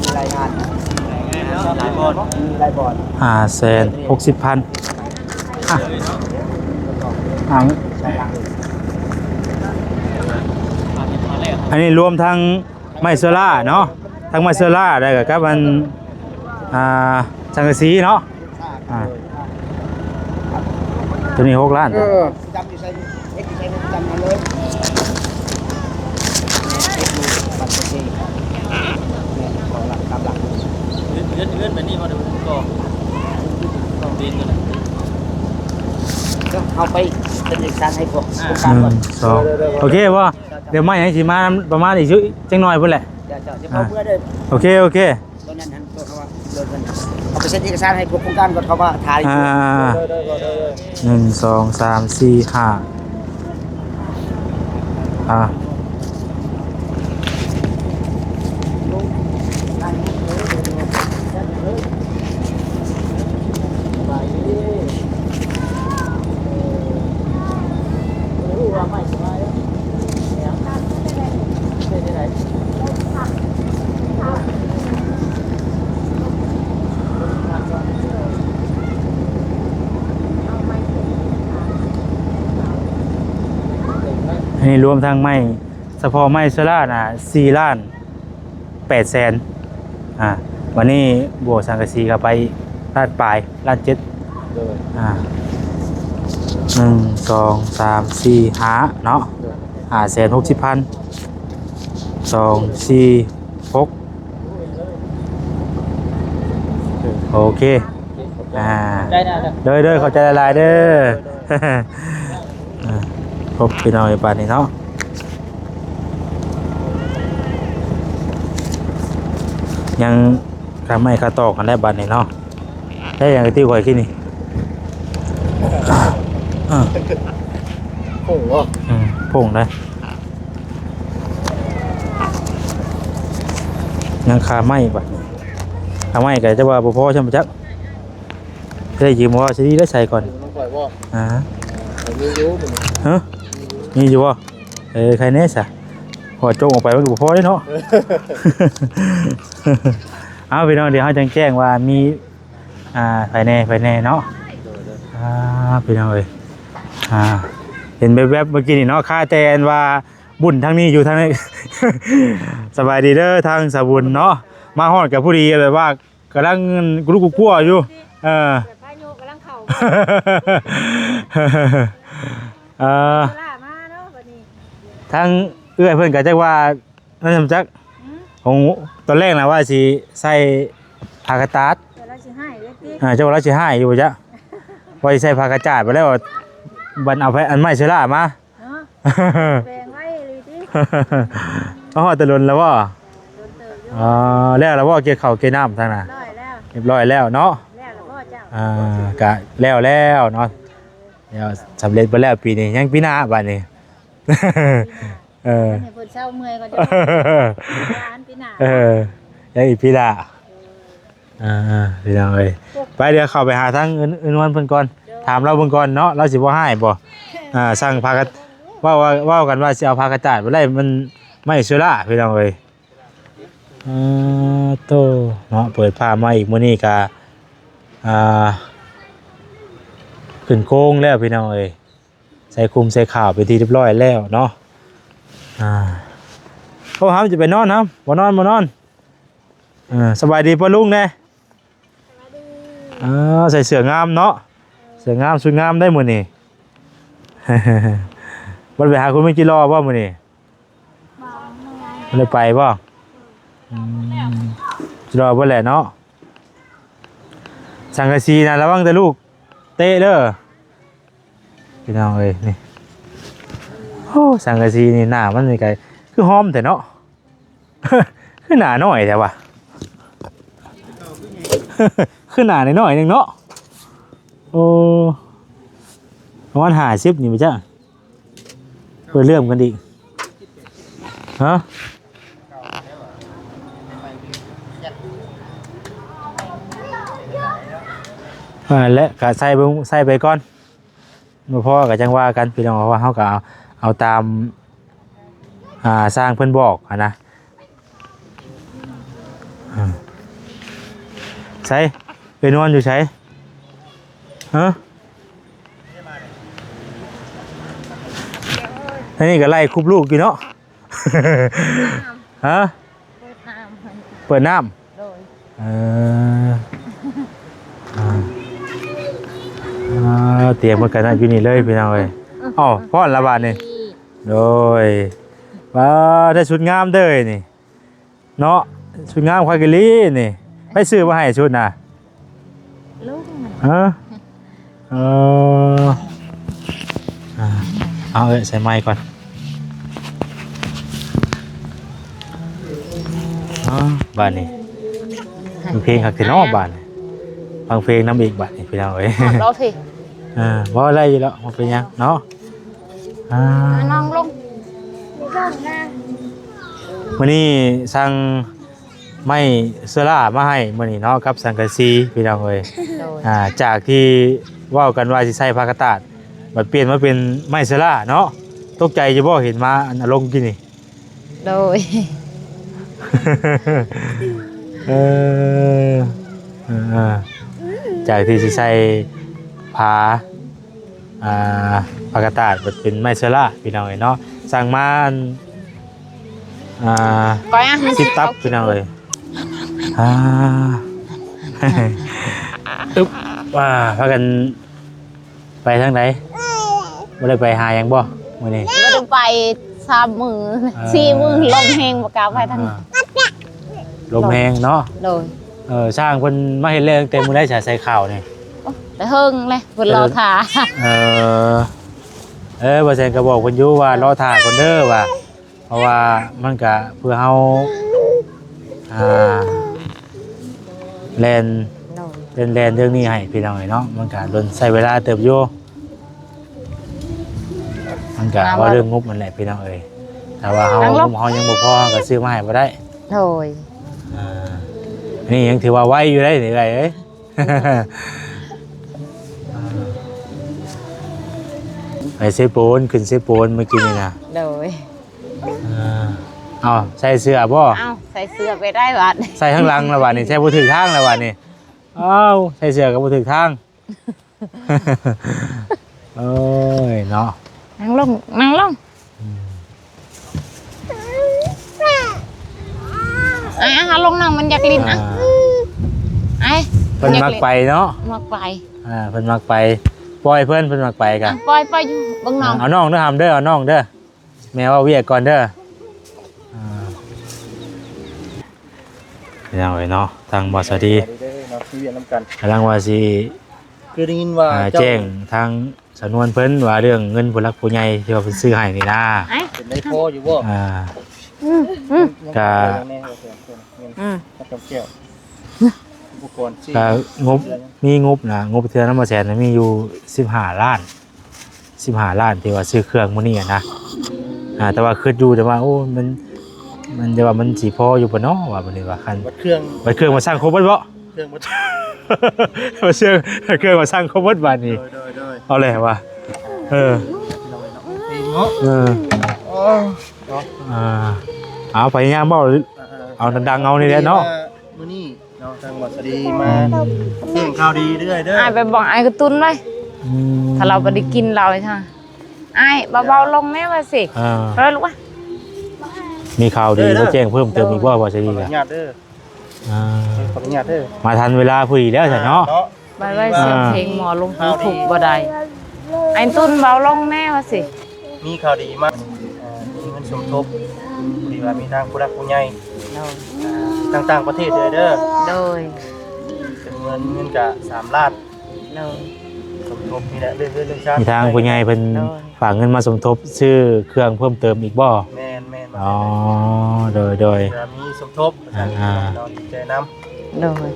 ມີລາຍງານ ມີລາຍງານເນາະ ຫຼາຍບ່ອນ ມີຫຼາຍບ່ອນ. ຫ້າແສນຫົກສິບພັນ. ອ່ະ ອ່ະ ອັນນີ້ລວມທັງໄມ້ໂຊລາເນາະ ທັງໄມ້ໂຊລາ ແລ້ວກໍກັບອັນ ອ່າ ສັງກະສີເນາະ. ອ່າ ຕົວນີ້ຫົກລ້ານ. ເອີ ປະຈຳຢູ່ໃສ? ເຮັດຢູ່ໃສ? ປະຈຳຫັ້ນເລີຍ. ເຮັດຢູ່ບັນເທິງເດ. ແມ່ນ ຂອງຫຼັກ ຕາມຫຼັກ. ເຮືອນ ເຮືອນ ເຮືອນແບບນີ້ບໍ່ໄດ້ ກໍ ກໍເປັນກັນນະ. ເຮົາໄປເປັນເອກະສານໃຫ້ພວກ ອ່າ ໂຄງການກ່ອນ. ໜຶ່ງ ສອງ ໂອເຄບໍ່? ດຽວມາຫຍັງຊິມາປະມານອີກ ຈັກໜ້ອຍພຸ້ນແຫຼະ. ເຈົ້າ ເຈົ້າ ເຈົ້າ ອ່າ ເອົາເມືອເດີ. ໂອເຄ ໂອເຄ. ຕອນນັ້ນຫັ້ນ ເຂົາວ່າ ເຂົາໄປເຊັນເອກະສານໃຫ້ພວກໂຄງການກ່ອນ ເຂົາວ່າຖ້າຢູ່. ອ່າ ໜຶ່ງ ສອງ ສາມ ສີ່ ຫ້າ ອ່າ ອັນນີ້ລວມທັງໄມ້ ສະເພາະໄມ້ໂຊລານະ ສີ່ລ້ານ ແປດແສນ. ອ່າ ບາດນີ້ບວກສັງກະສີເຂົ້າໄປລ້ານປາຍ ລ້ານເຈັດ. ໂດຍ. ອ່າ ໜຶ່ງ ສອງ ສາມ ສີ່ ຫ້າເນາະ. ໂດຍ. ຫ້າແສນຫົກສິບພັນ. ສອງ ສີ່ ຫົກ. ໂອເຄ. ອ່າ ໂດຍ ໂດຍ ຂອບໃຈຫຼາຍໆເດີ. ອ່າ ຄົບພີ່ນ້ອງຢູ່ປານນີ້ເນາະ. ຍັງຄາໄມ້ຄາຕອກຫັ້ນແຫຼະບາດນີ້ເນາະ. ໄດ້ຫຍັງກະຕິກຂ້ອຍກິນນີ້? ອ່າ ຜົງບໍ່? ອືມ ຜົງໄດ໋. ຍັງຄາໄມ້ບາດນີ້ ຄາໄມ້ກະຈະວ່າບໍ່ພໍຊ່ຳຈັກ. ໄດ້ຢືມບໍ່? ຊິໄດ້ໃສ່ກ່ອນ. ຂອງຂ້ອຍບໍ່? ອ່າ ຂ້ອຍມີຢູ່. ຮະ? ມີຢູ່ບໍ່? ເອີ ໃຄແນ່ຊະ. ພໍໂຈກອອກໄປມັນກໍບໍ່ພໍເດ້ເນາະ. ເອົາ ພີ່ນ້ອງ ດຽວເຮົາຈັ່ງແຈ້ງວ່າມີ ອ່າ ໃຜແດ່ ໃຜແດ່ເນາະ. ອ່າ ພີ່ນ້ອງເອີຍ ອ່າ ເຫັນແວບໆເມື່ອກີ້ນີ້ເນາະ ຄາແຕ່ອັນວ່າບຸນທາງນີ້ຢູ່ທາງນີ້. ສະບາຍດີເດີທາງສາວບຸນເນາະ ມາຮອດກໍພໍດີແບບວ່າ ກຳລັງກຸລຸກກຸກົວຢູ່. ເອີ ແບບພາຍຸກຳລັງເຂົ້າ ເອີ ເວລາມາເນາະບັດນີ້. ທາງເອື້ອຍເພິ່ນກໍຈັກວ່ານັ້ນນຳຈັກ. ອືມ ຂອງຕອນແລກນະວ່າຊິໃສ່ຜ້າກະຕາດ ແຕ່ລາວຊິຮ້າຍເດ້ຕິ. ອ່າ ເຈົ້າວ່າລາວຊິຮ້າຍຢູ່ບໍ່ຈັກ ວ່າຊິໃສ່ຜ້າກະຈາດ ບັດແລ້ວ ບັດເອົາໄປອັນໄມ້ເຊື້ອລາມາ. ເນາະ ແປງໄວ້ອີ່ຫຼີຕິ. ມາຮອດແຕ່ດົນແລ້ວບໍ່? ດົນເຕີບຢູ່. ອໍ ແລ້ວແລ້ວບໍ່? ກ່ຽວເຂົ້າກ່ຽວນ້ຳທາງນັ້ນ ຮຽບຮ້ອຍແລ້ວ ຮຽບຮ້ອຍແລ້ວເນາະ. ແລ້ວແລ້ວບໍ່ເຈົ້າ? ອ່າ ກະແລ້ວແລ້ວເນາະ ແລ້ວສຳເລັດເບິດແລ້ວປີນີ້ ຍັງປີໜ້າບາດນີ້. ເອີ ໃຫ້ເພິ່ນເຊົາເມື່ອຍກ່ອນ ຈະວ່າອັນປີໜ້າ. ເອີ ຍັງອີກປີໜ້າ. ອ່າ ພີ່ນ້ອງເອີຍ ໄປ ດຽວເຂົ້າໄປຫາທາງເອື້ອຍ ເອື້ອຍນວນເພິ່ນກ່ອນ ໂດຍ ຖາມລາວເບິ່ງກ່ອນເນາະ ລາວຊິບໍ່ຮ້າຍບໍ່. ອ່າ ສັ່ງຜ້າກະ ເວົ້າ ເວົ້າ ເວົ້າກັນວ່າຊິເອົາຜ້າກະຈາດໄປໄດ້ ມັນໄມ້ເຊື້ອລາ ພີ່ນ້ອງເອີຍ. ອ່າ ໂຕ ເນາະ ເປີດຜ້າມາອີກ ມື້ນີ້ກະ ອ່າ ຂຶ້ນໂຄງແລ້ວ ພີ່ນ້ອງເອີຍ ໃສ່ຄຸມໃສ່ຂາວເປັນທີ່ຮຽບຮ້ອຍແລ້ວເນາະ. ອ່າ ໂອ້ ເຮົາຈະໄປນອນ ເຮົາບໍ່ນອນ ບໍ່ນອນ. ເອີ ສະບາຍດີປ້າລຸງແດ່. ສະບາຍດີ. ເອີ ໃສ່ເສື້ອງາມເນາະ ເສື້ອງາມ ຊຸດງາມໄດ໋ມື້ນີ້. ບໍ່ໄດ້ໄປຫາຄຸນແມ່ຈີລໍບໍ່ມື້ນີ້? ບໍ່ ບໍ່ໄດ້ໄປບໍ່? ອືມ ຈີລໍບໍ່ແຫຼະເນາະ. ສັງກະສີນະ ລະວັງແຕ່ລູກເຕະເດີ. ພີ່ນ້ອງເອີຍ ນີ້ ໂອ້ ສັງກະສີນີ້ ໜ້າມັນນີ້ກະຄືຫອມແທ້ເນາະ. ຄືໜ້ານ້ອຍແທ້ວະ ຄືໜ້ານ້ອຍໆໜຶ່ງເນາະ. ໂອ້ ປະມານຫ້າສິບນີ້ບໍ່ຈັກ ເປີດເລື່ອມກັນອີກ ຮະ. ອ່າ ແລະ ກະໃສ່ເບິ່ງ ໃສ່ໄປກ່ອນ. ບໍ່ພໍກໍຈັ່ງວ່າກັນ ພີ່ນ້ອງ ເພາະວ່າເຮົາກໍເອົາ ເອົາຕາມ ອ່າ ຊ່າງເພິ່ນບອກຫັ້ນນະ. ໃສ ເອື້ອຍນວນຢູ່ໃສ? ຮະ ອັນນີ້ກໍໄລ່ຄຸບລູກຢູ່ເນາະ. ຮະ ເປີດນ້ຳ ເປີດນ້ຳ ໂດຍ ເອີ ອ່າ ຕຽມເພິ່ນກັນຢູ່ນີ້ເລີຍ ພີ່ນ້ອງເອີຍ. ອ້າວ ພ້ອມລະບາດນີ້ ໂດຍ ວ້າ ໄດ້ຊຸດງາມເດີນີ້ເນາະ ຊຸດງາມຄັກອີ່ຫຼີນີ້. ໃຜຊື້ມາໃຫ້ຊຸດນະ? ລຸງ ຮະ ເອີ ອ່າ ເອົາເອີຍ ໃສ່ໄມກ່ອນ. ອ້າວ ບາດນີ້ ເພງຄັກແທ້ເນາະ ບາດນີ້ ຟັງເພງນຳອີກບາດນີ້ ພີ່ນ້ອງເອີຍ. ຮອດແລ້ວພີ້ ອ່າ ບໍ່ໄດ້ຢູ່ແລ້ວ ບໍ່ເປັນຫຍັງເນາະ. ອ່າ ນ້ອງລົງ ມື້ນີ້ສັ່ງ ໄມ້ເຊື້ອລາມາໃຫ້ມື້ນີ້ເນາະ ກັບສັງກະສີ ພີ່ນ້ອງເອີຍ. ໂດຍ ອ່າ ຈາກທີ່ເວົ້າກັນວ່າຊິໃສ່ຜ້າກະຕາດ ບັດປ່ຽນມາເປັນໄມ້ເຊື້ອລາເນາະ. ຕົກໃຈຢູ່ບໍ່ ເຫັນມາອັນ ອາລົງກີ້ນີ້? ໂດຍ ເອີ ເອີ ເອີ ຈາກທີ່ຊິໃສ່ຜ້າ ອ່າ ຜ້າກະຕາດເປັນໄມ້ເຊື້ອລາ ພີ່ນ້ອງເອີຍເນາະ. ສັ່ງມາ ອ່າ ສິບຕັບ ພີ່ນ້ອງເອີຍ. ອ່າ ອຶບ ວ່າ ພາກັນໄປທາງໃດ? ບໍ່ໄດ້ໄປຫາຫຍັງບໍ່ມື້ນີ້? ບໍ່ໄດ້ໄປສາມມື້ ອ່າ ສີ່ມື້ ລົມແຮງ ບໍ່ກ້າໄປທາງໃດ. ອ່າ ລົມແຮງເນາະ. ໂດຍ ເອີ ຊ່າງເພິ່ນມາເຮັດແລ້ວຕັ້ງແຕ່ມື້ໃດ ສາຍ ສາຍຂາວນີ້? ໂອ້ ແຕ່ເຫິງແຫຼະ ເພິ່ນລໍຖ້າ. ເອີ ເອີ ບໍ່ແຊງກໍບອກເພິ່ນຢູ່ວ່າລໍຖ້າກ່ອນເດີວ່າ ເພາະວ່າມັນກະເພື່ອເຮົາ ອ່າ ແລ່ນ ໂດຍ ເລື່ອງແລ່ນເລື່ອງນີ້ໃຫ້ພີ່ນ້ອງເອີຍເນາະ ມັນກະດົນໃຊ້ເວລາເຕີບຢູ່ ມັນກະ ອ່າ ເວົ້າເລື່ອງງົບນັ້ນແຫຼະພີ່ນ້ອງເອີຍ. ຖ້າວ່າເຮົາ ງບເຮົາຍັງບໍ່ພໍ ເຮົາກະຊື້ມາໃຫ້ບໍ່ໄດ້. ໂດຍ ອ່າ ອັນນີ້ຍັງຖືວ່າໄວຢູ່ໄດ໋ ເອື້ອຍເອີຍ. ໄປເຊໂປນ ຂຶ້ນເຊໂປນເມື່ອກີ້ນີ້ນະ. ໂດຍ ອ່າ ເອົາ ໃສ່ເສື້ອບໍ່? ເອົາ ໃສ່ເສື້ອໄປໄດ້ບາດນີ້ ໃສ່ທາງຫຼັງແລ້ວບາດນີ້ ໃສ່ບໍ່ຖືກທາງແລ້ວບາດນີ້. ເອົາ ໃສ່ເສື້ອກໍບໍ່ຖືກທາງ. ໂອ້ຍເນາະ ນັ່ງລົງ ນັ່ງລົງ. ອືມ ອ່ະ ເອົາລົງ ນ້ອງມັນຢາກຫຼິ້ນ ອ່ະ ອ່າ ໄອ້ ເພິ່ນມັກໄປເນາະ ມັກໄປ ອ່າ ເພິ່ນມັກໄປ ປ່ອຍເພິ່ນ ເພິ່ນມັກໄປກະ ອ່ະ ປ່ອຍ ປ່ອຍຢູ່ເບິ່ງນ້ອງ ອ່າ ເອົານ້ອງເດີ ຫ້າມເດີ ເອົານ້ອງເດີ ແມ່ເວົ້າວຽກກ່ອນເດີ. ອ່າ ພີ່ນ້ອງເອີຍເນາະ ທາງບ່າວສາລີ ເດີເນາະ ມີວຽກນຳກັນ ກຳລັງວ່າຊິ ຄືໄດ້ຍິນວ່າ ອ່າ ເຈົ້າ ແຈ້ງທາງສານວນເພິ່ນວ່າເລື່ອງເງິນຜູ້ຫຼັກຜູ້ໃຫຍ່ທີ່ວ່າເພິ່ນຊື້ໃຫ້ນີ້ນາ ເປັນໄດ້ພໍຢູ່ບໍ່? ອ່າ ອືມ ອືມ ກະ ອືມ ກັບແກ້ວ ອຸປະກອນ ກະງົບ ມີງົບນະ ງົບເທື່ອນຳບໍ່ແສນນະ ມີຢູ່ສິບຫ້າລ້ານ ສິບຫ້າລ້ານທີ່ວ່າຊື້ເຄື່ອງມື້ນີ້ນະ ອ່າ ແຕ່ວ່າຄິດຢູ່ ແຕ່ວ່າ ໂອ້ ມັນ ມັນ ແຕ່ວ່າມັນຊິພໍຢູ່ບໍ່ເນາະ ວ່າບັດນີ້ວ່າ ຄັນ ບັດເຄື່ອງ ບັດເຄື່ອງມາສັ່ງຄົບເບິດບໍ່? ເຄື່ອງໝົດ ເຄື່ອງ ເຄື່ອງມາສັ່ງຄົບເບິດບາດນີ້ ໂດຍ ໂດຍ ໂດຍ ເອົາແຫຼະວ່າ ເອີ ເນາະ ເອີ ໂອ້ ເນາະ ອ່າ ເອົາ ພະຍາຍາມເວົ້າ ເອີ ເອົາດັງໆ ເອົານີ້ແຫຼະເນາະ ມື້ນີ້ ເນາະ ທາງບ່າວສາລີມາ ອືມ ແຈ້ງຂ່າວດີເລື້ອຍເດີ ອ້າຍໄປບອກອ້າຍກະຕຸ້ນໄວ້ ອືມ ຖ້າລາວບໍ່ໄດ້ກິນລາວໃຫ້ທາງ ອ້າຍເບົາໆລົງແດ່ວ່າຊິ ອ່າ ເອີ ລູກວ່າ ມີຂ່າວດີ ເດີ ມາແຈ້ງເພີ່ມເຕີມອີກບໍ່ ບ່າວສາລີ ຂໍອະນຸຍາດເດີ ອ່າ ຂໍອະນຸຍາດເດີ ມາທັນເວລາພໍດີແລ້ວຊັ້ນເນາະ ອ່າ ເນາະ ບາດໄວ້ ອ່າ ສຽງເພງໝໍລົງຢູທູບບໍ່ໄດ້ ອ້າຍຕຸ້ນເບົາລົງແດ່ວ່າຊິ ມີຂ່າວດີມາ ເອີ ມີເງິນສົມທົບ ພໍດີວ່າມີທາງຜູ້ຫຼັກຜູ້ໃຫຍ່ ໂດຍ ທາງຕ່າງປະເທດເດີ ໂດຍ ເປັນເງິນ ເງິນກະສາມລ້ານ ໂດຍ ສົມທົບນີ້ແຫຼະ ເລື່ອງເຮືອນເລື່ອງຊານ ມີທາງຜູ້ໃຫຍ່ເພິ່ນ ໂດຍ ຝາກເງິນມາສົມທົບຊື້ເຄື່ອງເພີ່ມເຕີມອີກບໍ່? ແມ່ນໆ ອໍ ໂດຍໆ ເພື່ອມີສົມທົບ ອ່າໆ ເນາະ ດີໃຈນຳ ໂດຍ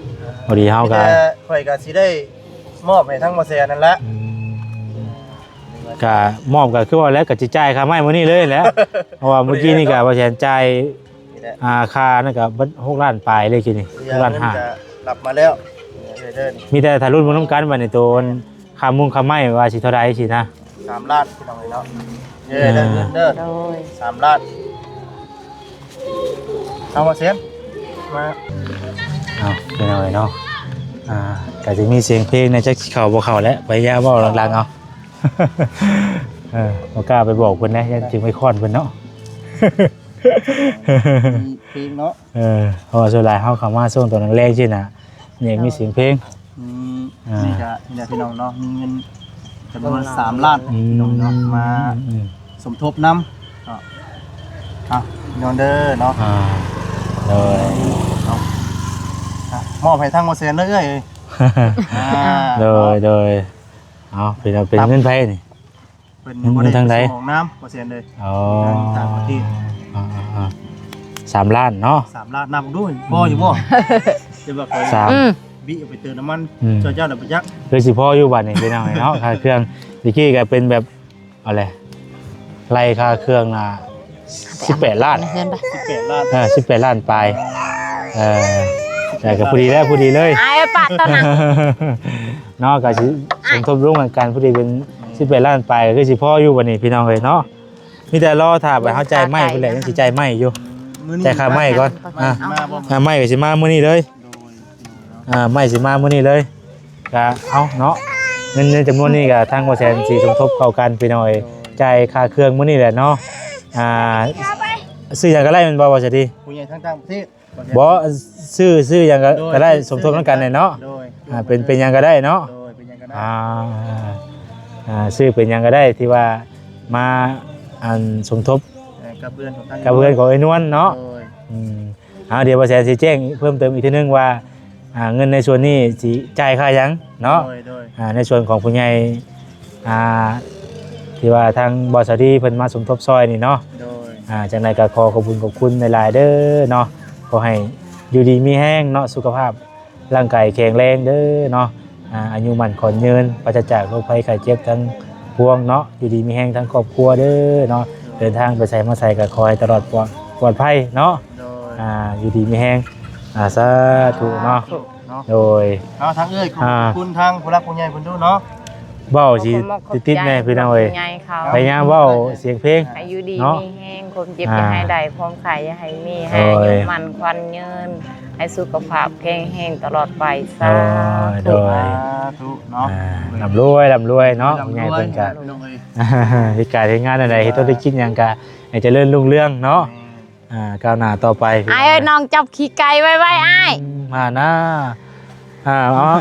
ພໍດີເຮົາກະ ມີແຕ່ຂ້ອຍກະຊິໄດ້ ມອບໃຫ້ທາງບໍ່ແສນນັ້ນແຫຼະ ອືມ ກະມອບກະຄືວ່າແຫຼະ ກະຊິຈ່າຍຄ່າໄມ້ມື້ນີ້ເລີຍແຫຼະ ເພາະວ່າມື້ກີ້ນີ້ກະບໍ່ແສນຈ່າຍ ນີ້ແຫຼະ ອ່າ ຄ່ານັ້ນກະເບິດຫົກລ້ານປາຍເລີຍກີ້ນີ້ ເຫຼືອ ຫົກລ້ານຫ້າ ເງິນກະຮັບມາແລ້ວ ເດີ ເດີ ມີແຕ່ຖ້າລຸ້ນເບິ່ງນຳກັນບາດນີ້ ໂຕ ແມ່ນ ຄ່າມຸງຄ່າໄມ້ວ່າຊິເທົ່າໃດຊີ້ນະ ສາມລ້ານ ພີ່ນ້ອງເອີຍເນາະ ເອີ ເອີ ໄດ້ເງິນເດີ ໂດຍ ສາມລ້ານ ເອົາ ມາເຊັນ ມາ ເອົາ ພີ່ນ້ອງເອີຍເນາະ ອ່າ ກະຊິມີສຽງເພງແດ່ ຈັກຊິເຂົ້າບໍ່ເຂົ້າແຫຼະ ພະຍາຍາມເວົ້າດັງໆ ເອົາ ເອີ ບໍ່ກ້າໄປບອກເພິ່ນແດ່ ຢ້ານຊິໄປຄ້ອນເພິ່ນເນາະ ມີເພງເນາະ ເອີ ເພາະວ່າສ່ວນຫຼາຍເຮົາເຂົ້າມາຊ່ວງຕອນແລງໆ ຊີ້ນະ ຍັງມີສຽງເພງ ອືມ ອ່າ ນີ້ກະ ນີ້ແຫຼະ ພີ່ນ້ອງເນາະ ມີເງິນຈຳນວນສາມລ້ານ ອືມ ພີ່ນ້ອງເນາະ ມາ ອືມ ສົມທົບນຳ ເນາະ ເອົາ ພີ່ນ້ອງເດີເນາະ ອ່າ ໂດຍ ເນາະ ອ່ະ ມອບໃຫ້ທາງບໍ່ແສນເດີເອື້ອຍ ອ່າ ໂດຍ ໂດຍ ເອົາ ເປັນ ເປັນເງິນໃຜນີ້? ເພິ່ນບໍ່ໄດ້ໄປສົ່ງອອກນາມ ບໍ່ແສນເດີ ອໍ ທາງຕ່າງປະເທດ ອ່າໆ ສາມລ້ານເນາະ ສາມລ້ານ ນັບດູ ພໍຢູ່ບໍ່? ຈະວ່າຂ້ອຍ ສາມ ອືມ ບິເອົາໄປເຕີມນ້ຳມັນ ອືມ ຊ່ວຍເຈົ້າແລ້ວບໍ່ຈັກ ຄືຊິພໍຢູ່ບາດນີ້ ພີ່ນ້ອງເນາະ ຄ່າເຄື່ອງ ຕະກີ້ກະເປັນແບບ ເອົາແຫຼະ ໄລ່ຄ່າເຄື່ອງນະ ສິບແປດລ້ານ ເອີ ສິບແປດລ້ານປາຍ ເອີ ແຕ່ກະພໍດີແລ້ວ ພໍດີເລີຍ ອ້າຍປະຕອນນັ້ນ ເນາະ ກະຊິສົມທົບລວມກັນ ພໍດີເປັນ ສິບແປດລ້ານປາຍ ກະຄືຊິພໍຢູ່ບາດນີ້ ພີ່ນ້ອງເອີຍເນາະ ມີແຕ່ລໍຖ້າບາດເຮົາຈ່າຍໄມ້ພຸ້ນແຫຼະ ຍັງຊິຈ່າຍໄມ້ຢູ່ ຈ່າຍຄ່າໄມ້ກ່ອນ ອ່າ ອ່າ ໄມ້ກະຊິມາມື້ນີ້ເລີຍ ໂດຍ ອ່າ ໄມ້ຊິມາມື້ນີ້ເລີຍ ກະເອົາເນາະ ເງິນໃນຈຳນວນນີ້ກະທາງບໍ່ແສນຊິສົມທົບເຂົ້າກັນ ພີ່ນ້ອງເອີຍ ໂດຍ ຈ່າຍຄ່າເຄື່ອງມື້ນີ້ແຫຼະເນາະ ອ່າ ຊື້ຫຍັງກະໄດ້ແມ່ນບໍ່ ບໍ່ຊະດີ ຜູ້ໃຫຍ່ທາງຕ່າງປະເທດ ບໍ່ ຊື້ ຊື້ຫຍັງກະ ໂດຍ ກະໄດ້ ຊື້ ສົມທົບນຳກັນແຫຼະເນາະ ໂດຍ ອ່າ ເປັນ ເປັນຫຍັງກະໄດ້ເນາະ ໂດຍ ເປັນຫຍັງກະໄດ້ ອ່າ ອ່າ ຊື້ເປັນຫຍັງກະໄດ້ ທີ່ວ່າມາ ອັນ ສົມທົບ ເອີ ກັບເພື່ອນຂອງທາງ ກັບເພື່ອນຂອງເອື້ອຍນວນເນາະ ໂດຍ ອືມ ເອົາ ດຽວບໍ່ແສນຊິແຈ້ງເພີ່ມເຕີມອີກເທື່ອໜຶ່ງວ່າ ອ່າ ເງິນໃນສ່ວນນີ້ຊິຈ່າຍຄ່າຫຍັງເນາະ ໂດຍ ໂດຍ ອ່າ ໃນສ່ວນຂອງຜູ້ໃຫຍ່ ອ່າ ທີ່ວ່າທາງບໍ່ສາວດີເພິ່ນມາສົມທົບຊ່ອຍນີ້ເນາະ ໂດຍ ອ່າ ຈັ່ງໃດກໍຂໍຂອບຄຸນຂອບຄຸນຫຼາຍໆເດີເນາະ ຂໍໃຫ້ຢູ່ດີມີແຮງເນາະ ສຸຂະພາບ ຮ່າງກາຍແຂງແຮງເດີເນາະ ອ່າ ອາຍຸໝັ້ນຂວັນຍືນ ປາສະຈາກໂລກໄພໄຂ້ເຈັບທັງປວງເນາະ ຢູ່ດີມີແຮງທັງຄອບຄົວເດີເນາະ ເດີນທາງໄປໃສມາໃສກໍຂໍໃຫ້ຕະຫຼອດປອດ ປອດໄພເນາະ ໂດຍ ອ່າ ຢູ່ດີມີແຮງ ອ່າ ສາທຸເນາະ ສາທຸເນາະ ໂດຍ ເອົາ ທາງເອື້ອຍ ຂອບ ອ່າ ຄຸນທາງຜູ້ຫຼັກຜູ້ໃຫຍ່ເພິ່ນດູເນາະ ເວົ້າຊິຕິດໆແດ່ພີ່ນ້ອງເອີຍ ພະຍາຍາມເວົ້າສຽງເພງ ໃຫ້ຢູ່ດີມີແຮງ ຄວາມເຈັບຢ່າໃຫ້ໄດ້ ຄວາມໄຂ້ຢ່າໃຫ້ມີ ໃຫ້ອາຍຸໝັ້ນຂວັນຍືນ ໃຫ້ສຸຂະພາບແຂງແຮງຕະຫຼອດໄປ ສາທຸ ໂດຍ ສາທຸເນາະ ອ່າ ລ່ຳລວຍ ລ່ຳລວຍເນາະ ຜູ້ໃຫຍ່ເພິ່ນກະເຮັດການເຮັດງານອັນໃດ ເຮັດທຸລະກິດຫຍັງກະໃຫ້ຈະເລີນຮຸ່ງເຮືອງເນາະ ອ່າ ກ້າວໜ້າຕໍ່ໄປ ອ້າຍເອີຍ ນ້ອງຈັບຂີ້ໄກ່ໄວໆ ອ້າຍ ອືມ ມານະ ອ່າ ເອົາ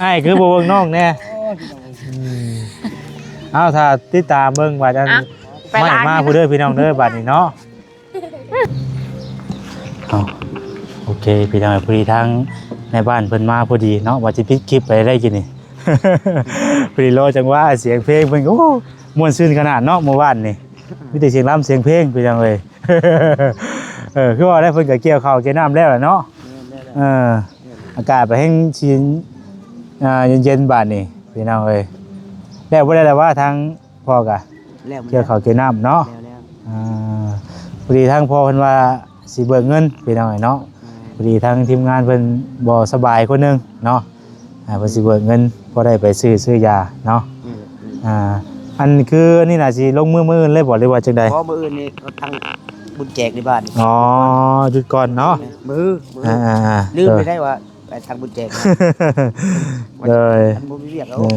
ອ້າຍຄືບໍ່ເບິ່ງນ້ອງແດ່ ເອົາ ຖ້າຕິດຕາມເບິ່ງວ່າຈະໄໝ້ມາຜູ້ເດີພີ່ນ້ອງເດີ ບາດນີ້ເນາະ ເອົາ ໂອເຄ ພີ່ນ້ອງ ພໍດີທາງແມ່ບ້ານເພິ່ນມາພໍດີເນາະ ວ່າຊິປິດຄລິບໄປໄດ້ກິນນີ້ ພໍດີລໍຈັງຫວະສຽງເພງເພິ່ນ ໂອ້ ມ່ວນຊື່ນຂະໜາດເນາະ ມື້ວານນີ້ ມີແຕ່ສຽງລຳສຽງເພງ ພີ່ນ້ອງເອີຍ ເອີ ຄືວ່າໄດ້ ເພິ່ນກໍກ່ຽວເຂົ້າກ່ຽວນ້ຳແລ້ວແຫຼະເນາະ ແມ່ນແລ້ວ ເອີ ອາກາດກໍແຮ່ງຊິ ອ່າ ເຢັນໆ ບາດນີ້ ພີ່ນ້ອງເອີຍ ແລ້ວບໍ່ໄດ້ລະວ່າທາງພໍ່ກະ ແລ້ວ ກ່ຽວເຂົ້າກ່ຽວນ້ຳເນາະ ແລ້ວໆ ອ່າ ພໍດີທາງພໍ່ເພິ່ນວ່າຊິເບີກເງິນ ພີ່ນ້ອງເອີຍເນາະ ແມ່ນ ພໍດີທາງທີມງານເພິ່ນບໍ່ສະບາຍຄົນໜຶ່ງເນາະ ອ່າ ເພິ່ນຊິເບີກເງິນພໍໄດ້ໄປຊື້ ຊື້ຢາເນາະ ອືມ ອ່າ ອັນຄືອັນນີ້ນະ ຊິລົງມືມື້ອື່ນເລີຍບໍ່ ຫຼືວ່າຈັ່ງໃດ? ບໍ່ ມື້ອື່ນນີ້ທາງບຸນແຈກໃນບ້ານ ອໍ ຢຸດກ່ອນເນາະ ມື້ ມື້ ອ່າໆໆ ລືມໄປໄດ້ວ່າໄປທາງບຸນແຈກ ໂດຍ ມັນບໍ່ມີວຽກແລ້ວ ໜຶ່ງ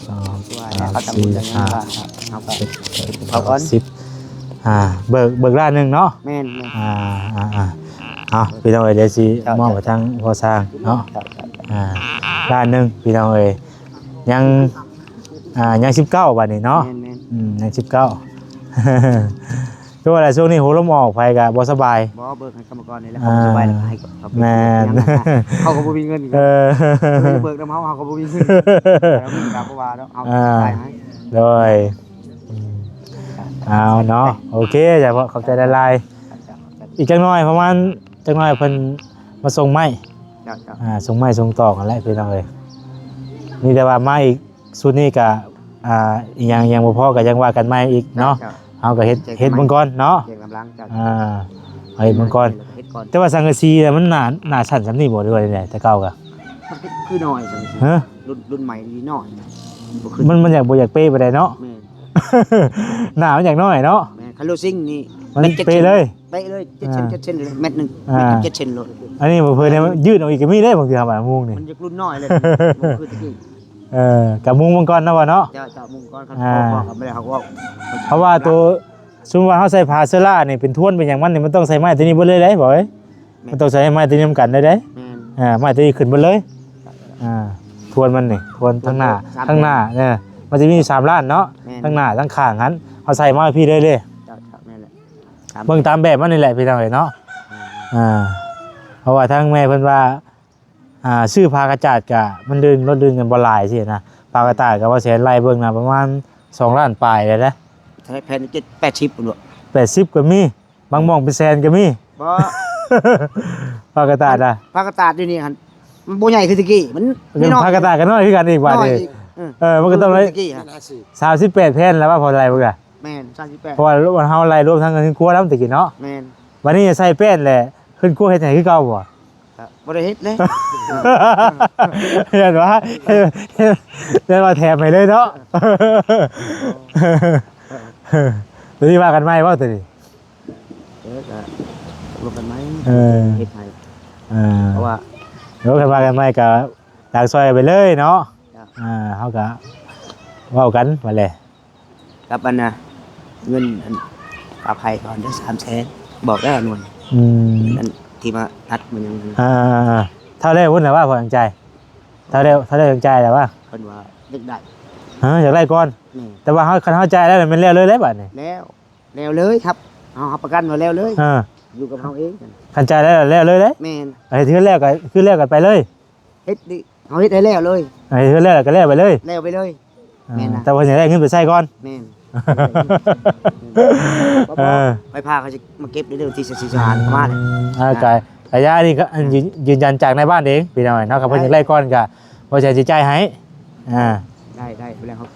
ສອງ ສາມ ສີ່ ຫ້າ ຫົກ ເຈັດ ແປດ ເກົ້າ ສິບ ອ່າ ເບີກ ເບີກລ້ານໜຶ່ງເນາະ ແມ່ນໆ ອ່າໆໆ ເອົາ ພີ່ນ້ອງເອີຍ ດຽວຊິ ເຈົ້າ ມອບໃຫ້ທາງພໍ່ຊ່າງເນາະ ເຈົ້າໆ ອ່າ ລ້ານໜຶ່ງ ພີ່ນ້ອງເອີຍ ຍັງ ອ່າ ຍັງສິບເກົ້າບາດນີ້ເນາະ ແມ່ນໆ ອືມ ຍັງສິບເກົ້າ ຄືວ່າແຫຼະ ຊ່ວງນີ້ຫົວລົມອອກ ໃຜກໍບໍ່ສະບາຍ ບໍ່ ເບີກໃຫ້ກຳມະກອນນີ້ແຫຼະ ອ່າ ເຂົາບໍ່ສະບາຍແລ້ວກໍໃຫ້ເຂົາ ແມ່ນ ເຂົາກໍບໍ່ມີເງິນ ເອີ ເບີກນຳເຮົາ ເຮົາກໍບໍ່ມີເງິນ ແຕ່ວ່າມີກໍບໍ່ວ່າດອກ ເຮົາ ອ່າ ຈ່າຍໃຫ້ ໂດຍ ອືມ ເອົາເນາະ ໂອເຄ ຂອບໃຈຫຼາຍໆ ອີກຈັກໜ້ອຍ ປະມານຈັກໜ້ອຍເພິ່ນມາສົ່ງໄມ້ ເຈົ້າໆ ອ່າ ສົ່ງໄມ້ສົ່ງຕອກຫັ້ນແຫຼະ ພີ່ນ້ອງເອີຍ ມີແຕ່ວ່າມາອີກ ຊຸດນີ້ກະ ອ່າ ອີ່ຫຍັງຍັງບໍ່ພໍກະຍັງວ່າກັນໃໝ່ອີກເນາະ ເຈົ້າໆ ເຮົາກະເຮັດ ເຮັດເບິ່ງກ່ອນເນາະ ເຮັດກຳລັງ ເຈົ້າ ອ່າ ເຮົາເຮັດເບິ່ງກ່ອນ ເຮັດກ່ອນ ແຕ່ວ່າສັງກະສີນະ ມັນໜາ ໜາສັ້ນສ່ຳນີ້ບໍ່ ຫຼືວ່າໃດ ແຕ່ເກົ່າກະ ມັນຄື ຄືໜ້ອຍ ສັງກະສີ ຮະ ລຸ້ນ ລຸ້ນໃໝ່ນີ້ໜ້ອຍ ມັນ ມັນຢາກ ບໍ່ຢາກເປປານໃດເນາະ ແມ່ນ ໜ້າມັນຢາກໜ້ອຍເນາະ ແມ່ນ ຄັນໂລຊິງນີ້ ມັນເປເລີຍ ເປເລີຍ ເຈັດເຊັນ ອ່າ ເຈັດເຊັນ ແມັດໜຶ່ງ ອ່າ ແມັດເຈັດເຊັນໂລດ ອັນນີ້ເພິ່ນຍືດອອກອີກກະມີເດ້ ບາງເທື່ອບາງມຸງນີ້ ມັນຢາກລຸ້ນນ້ອຍເລີຍ ບໍ່ຄືແຕ່ກີ້ ເອີ ກະມຸງມັນກ່ອນເນາະ ພໍ່ເນາະ ເຈົ້າ ເຈົ້າ ມຸງກ່ອນ ຄັນ ອ່າ ພໍ ພໍກໍບໍ່ໄດ້ເຮົາກໍ ເພາະວ່າໂຕ ສົມມຸດວ່າເຮົາໃສ່ຜ້າເຊື້ອລານີ້ ເປັນທວນເປັນຫຍັງມັນນີ້ ມັນຕ້ອງໃສ່ໄມ້ໂຕນີ້ເບິດເລີຍເດ້ ບໍ່ເອີຍ ແມ່ນ ມັນຕ້ອງໃສ່ໄມ້ໂຕນີ້ນຳກັນເລີຍເດ້ ແມ່ນ ອ່າ ໄມ້ໂຕນີ້ຂຶ້ນເບິດເລີຍ ອ່າ ທວນມັນນີ້ ທວນທາງໜ້າ ທາງໜ້າ ເອີ ມັນຈະມີຢູ່ສາມລ້ານເນາະ ແມ່ນ ທາງໜ້າ ທາງຂ້າງຫັ້ນ ເຮົາໃສ່ມາພີ້ເລີຍເດ້ ເຈົ້າ ເຈົ້າ ແມ່ນແຫຼະ ເບິ່ງຕາມແບບມັນນີ້ແຫຼະ ພີ່ນ້ອງເອີຍເນາະ ອ່າ ເພາະວ່າທາງແມ່ເພິ່ນວ່າ ອ່າ ຊື້ຜ້າກະຈາດກະ ມັນລື່ນ ລົດລື່ນກັນບໍ່ຫຼາຍຊີ້ນະ ຜ້າກະຈາດກະວ່າແສນໄລ່ເບິ່ງນະ ປະມານສອງລ້ານປາຍແລ້ວນະ ເທົ່າໃດແຜ່ນ ເຈັດ ແປດສິບພຸ້ນບໍ ແປດສິບກະມີ ບາງໝ່ອງເປັນແສນກະມີ ບໍ່ ຜ້າກະຈາດນະ ຜ້າກະຈາດດຽວນີ້ຫັ້ນ ມັນບໍ່ໃຫຍ່ຄືແຕ່ກີ້ ມັນນ້ອຍ ຜ້າກະຈາດກະນ້ອຍຄືກັນອີກບາດນີ້ ນ້ອຍອີກ ເອີ ເອີ ມັນກະຕ້ອງໄດ້ ແຕ່ກີ້ຫັ້ນ ສາມສິບແປດແຜ່ນແລ້ວວ່າພໍໄລ່ເບິ່ງກະ ແມ່ນ ສາມສິບແປດ ເພາະວ່າເຮົາໄລ່ລວມທັງເຮືອນຄົວນຳແຕ່ກີ້ເນາະ ແມ່ນ ບາດນີ້ໃສ່ແປ້ນແຫຼະ ເຮືອນຄົວເຮັດໃຫ້ຄືເກົ່າບໍ່? ກະບໍ່ໄດ້ເຮັດເລີຍ ຢ້ານວ່າ ຢ້ານວ່າແຖມໃຫ້ເລີຍເນາະ ໂຕນີ້ວ່າກັນໃໝ່ບໍ່ໂຕນີ້? ເອີ ກະລົມກັນໃໝ່ ເອີ ເຮັດໃຫ້ ເອີ ເພາະວ່າ ໂຕຄັນວ່າກັນໃໝ່ກະ ຕ່າງຊ່ອຍກັນໄປເລີຍເນາະ ເຈົ້າ ອ່າ ເຮົາກະເວົ້າກັນວ່າແຫຼະ ກັບອັນນ່າ ເງິນອັນປາໄພກ່ອນເດີ ສາມແສນ ບອກແລ້ວໜ່ວຍ ອືມ ອັນທີ່ມາຕັດມັນຍັງ ອ່າໆໆ ເທົ່າແລ້ວພຸ້ນແຫຼະວ່າ ພໍຈັ່ງຈ່າຍ ເທົ່າແລ້ວ ເທົ່າແລ້ວຈັ່ງຈ່າຍແຫຼະວ່າ ເພິ່ນວ່າຢາກໄດ້ ຮະ ຢາກໄດ້ກ່ອນ ແມ່ນ ແຕ່ວ່າເຮົາ ຄັນເຮົາຈ່າຍແລ້ວແມ່ນແລ້ວເລີຍແຫຼະບາດນີ້ ແລ້ວ ແລ້ວເລີຍຄັບ ເຮົາຮັບປະກັນວ່າແລ້ວເລີຍ ອ່າ ຢູ່ກັບເຮົາເອງ ຄັນຈ່າຍແລ້ວ ແລ້ວເລີຍເດ້ ແມ່ນ ເຮັດເຮືອນແລ້ວກະຄືແລ້ວກັນໄປເລີຍ ເຮັດນີ້ ເຮົາເຮັດໃຫ້ແລ້ວເລີຍ ເຮັດແລ້ວກະແລ້ວໄປເລີຍ ແລ້ວໄປເລີຍ ອ່າ ແມ່ນນະ ແຕ່ວ່າຢາກໄດ້ເງິນໄປໃຊ້ກ່ອນ ແມ່ນ ເອີ ໄປພາເຂົາຊິມາເກັບໃນເດືອນທີສິບສີ່ ສິບຫ້າ ປະມານນີ້ ອ່າ ກະ ກະຢານີ້ກະ ອ່າ ຢືນ ຢືນຢັນຈາກໃນບ້ານເອງ ພີ່ນ້ອງເນາະ ຄັນເພິ່ນຢາກໄດ້ກ່ອນກະບໍ່ແສນຊິຈ່າຍໃຫ້ ອ່າ ໄດ້ ໄດ້ ໄປແລ້ວເຮົາ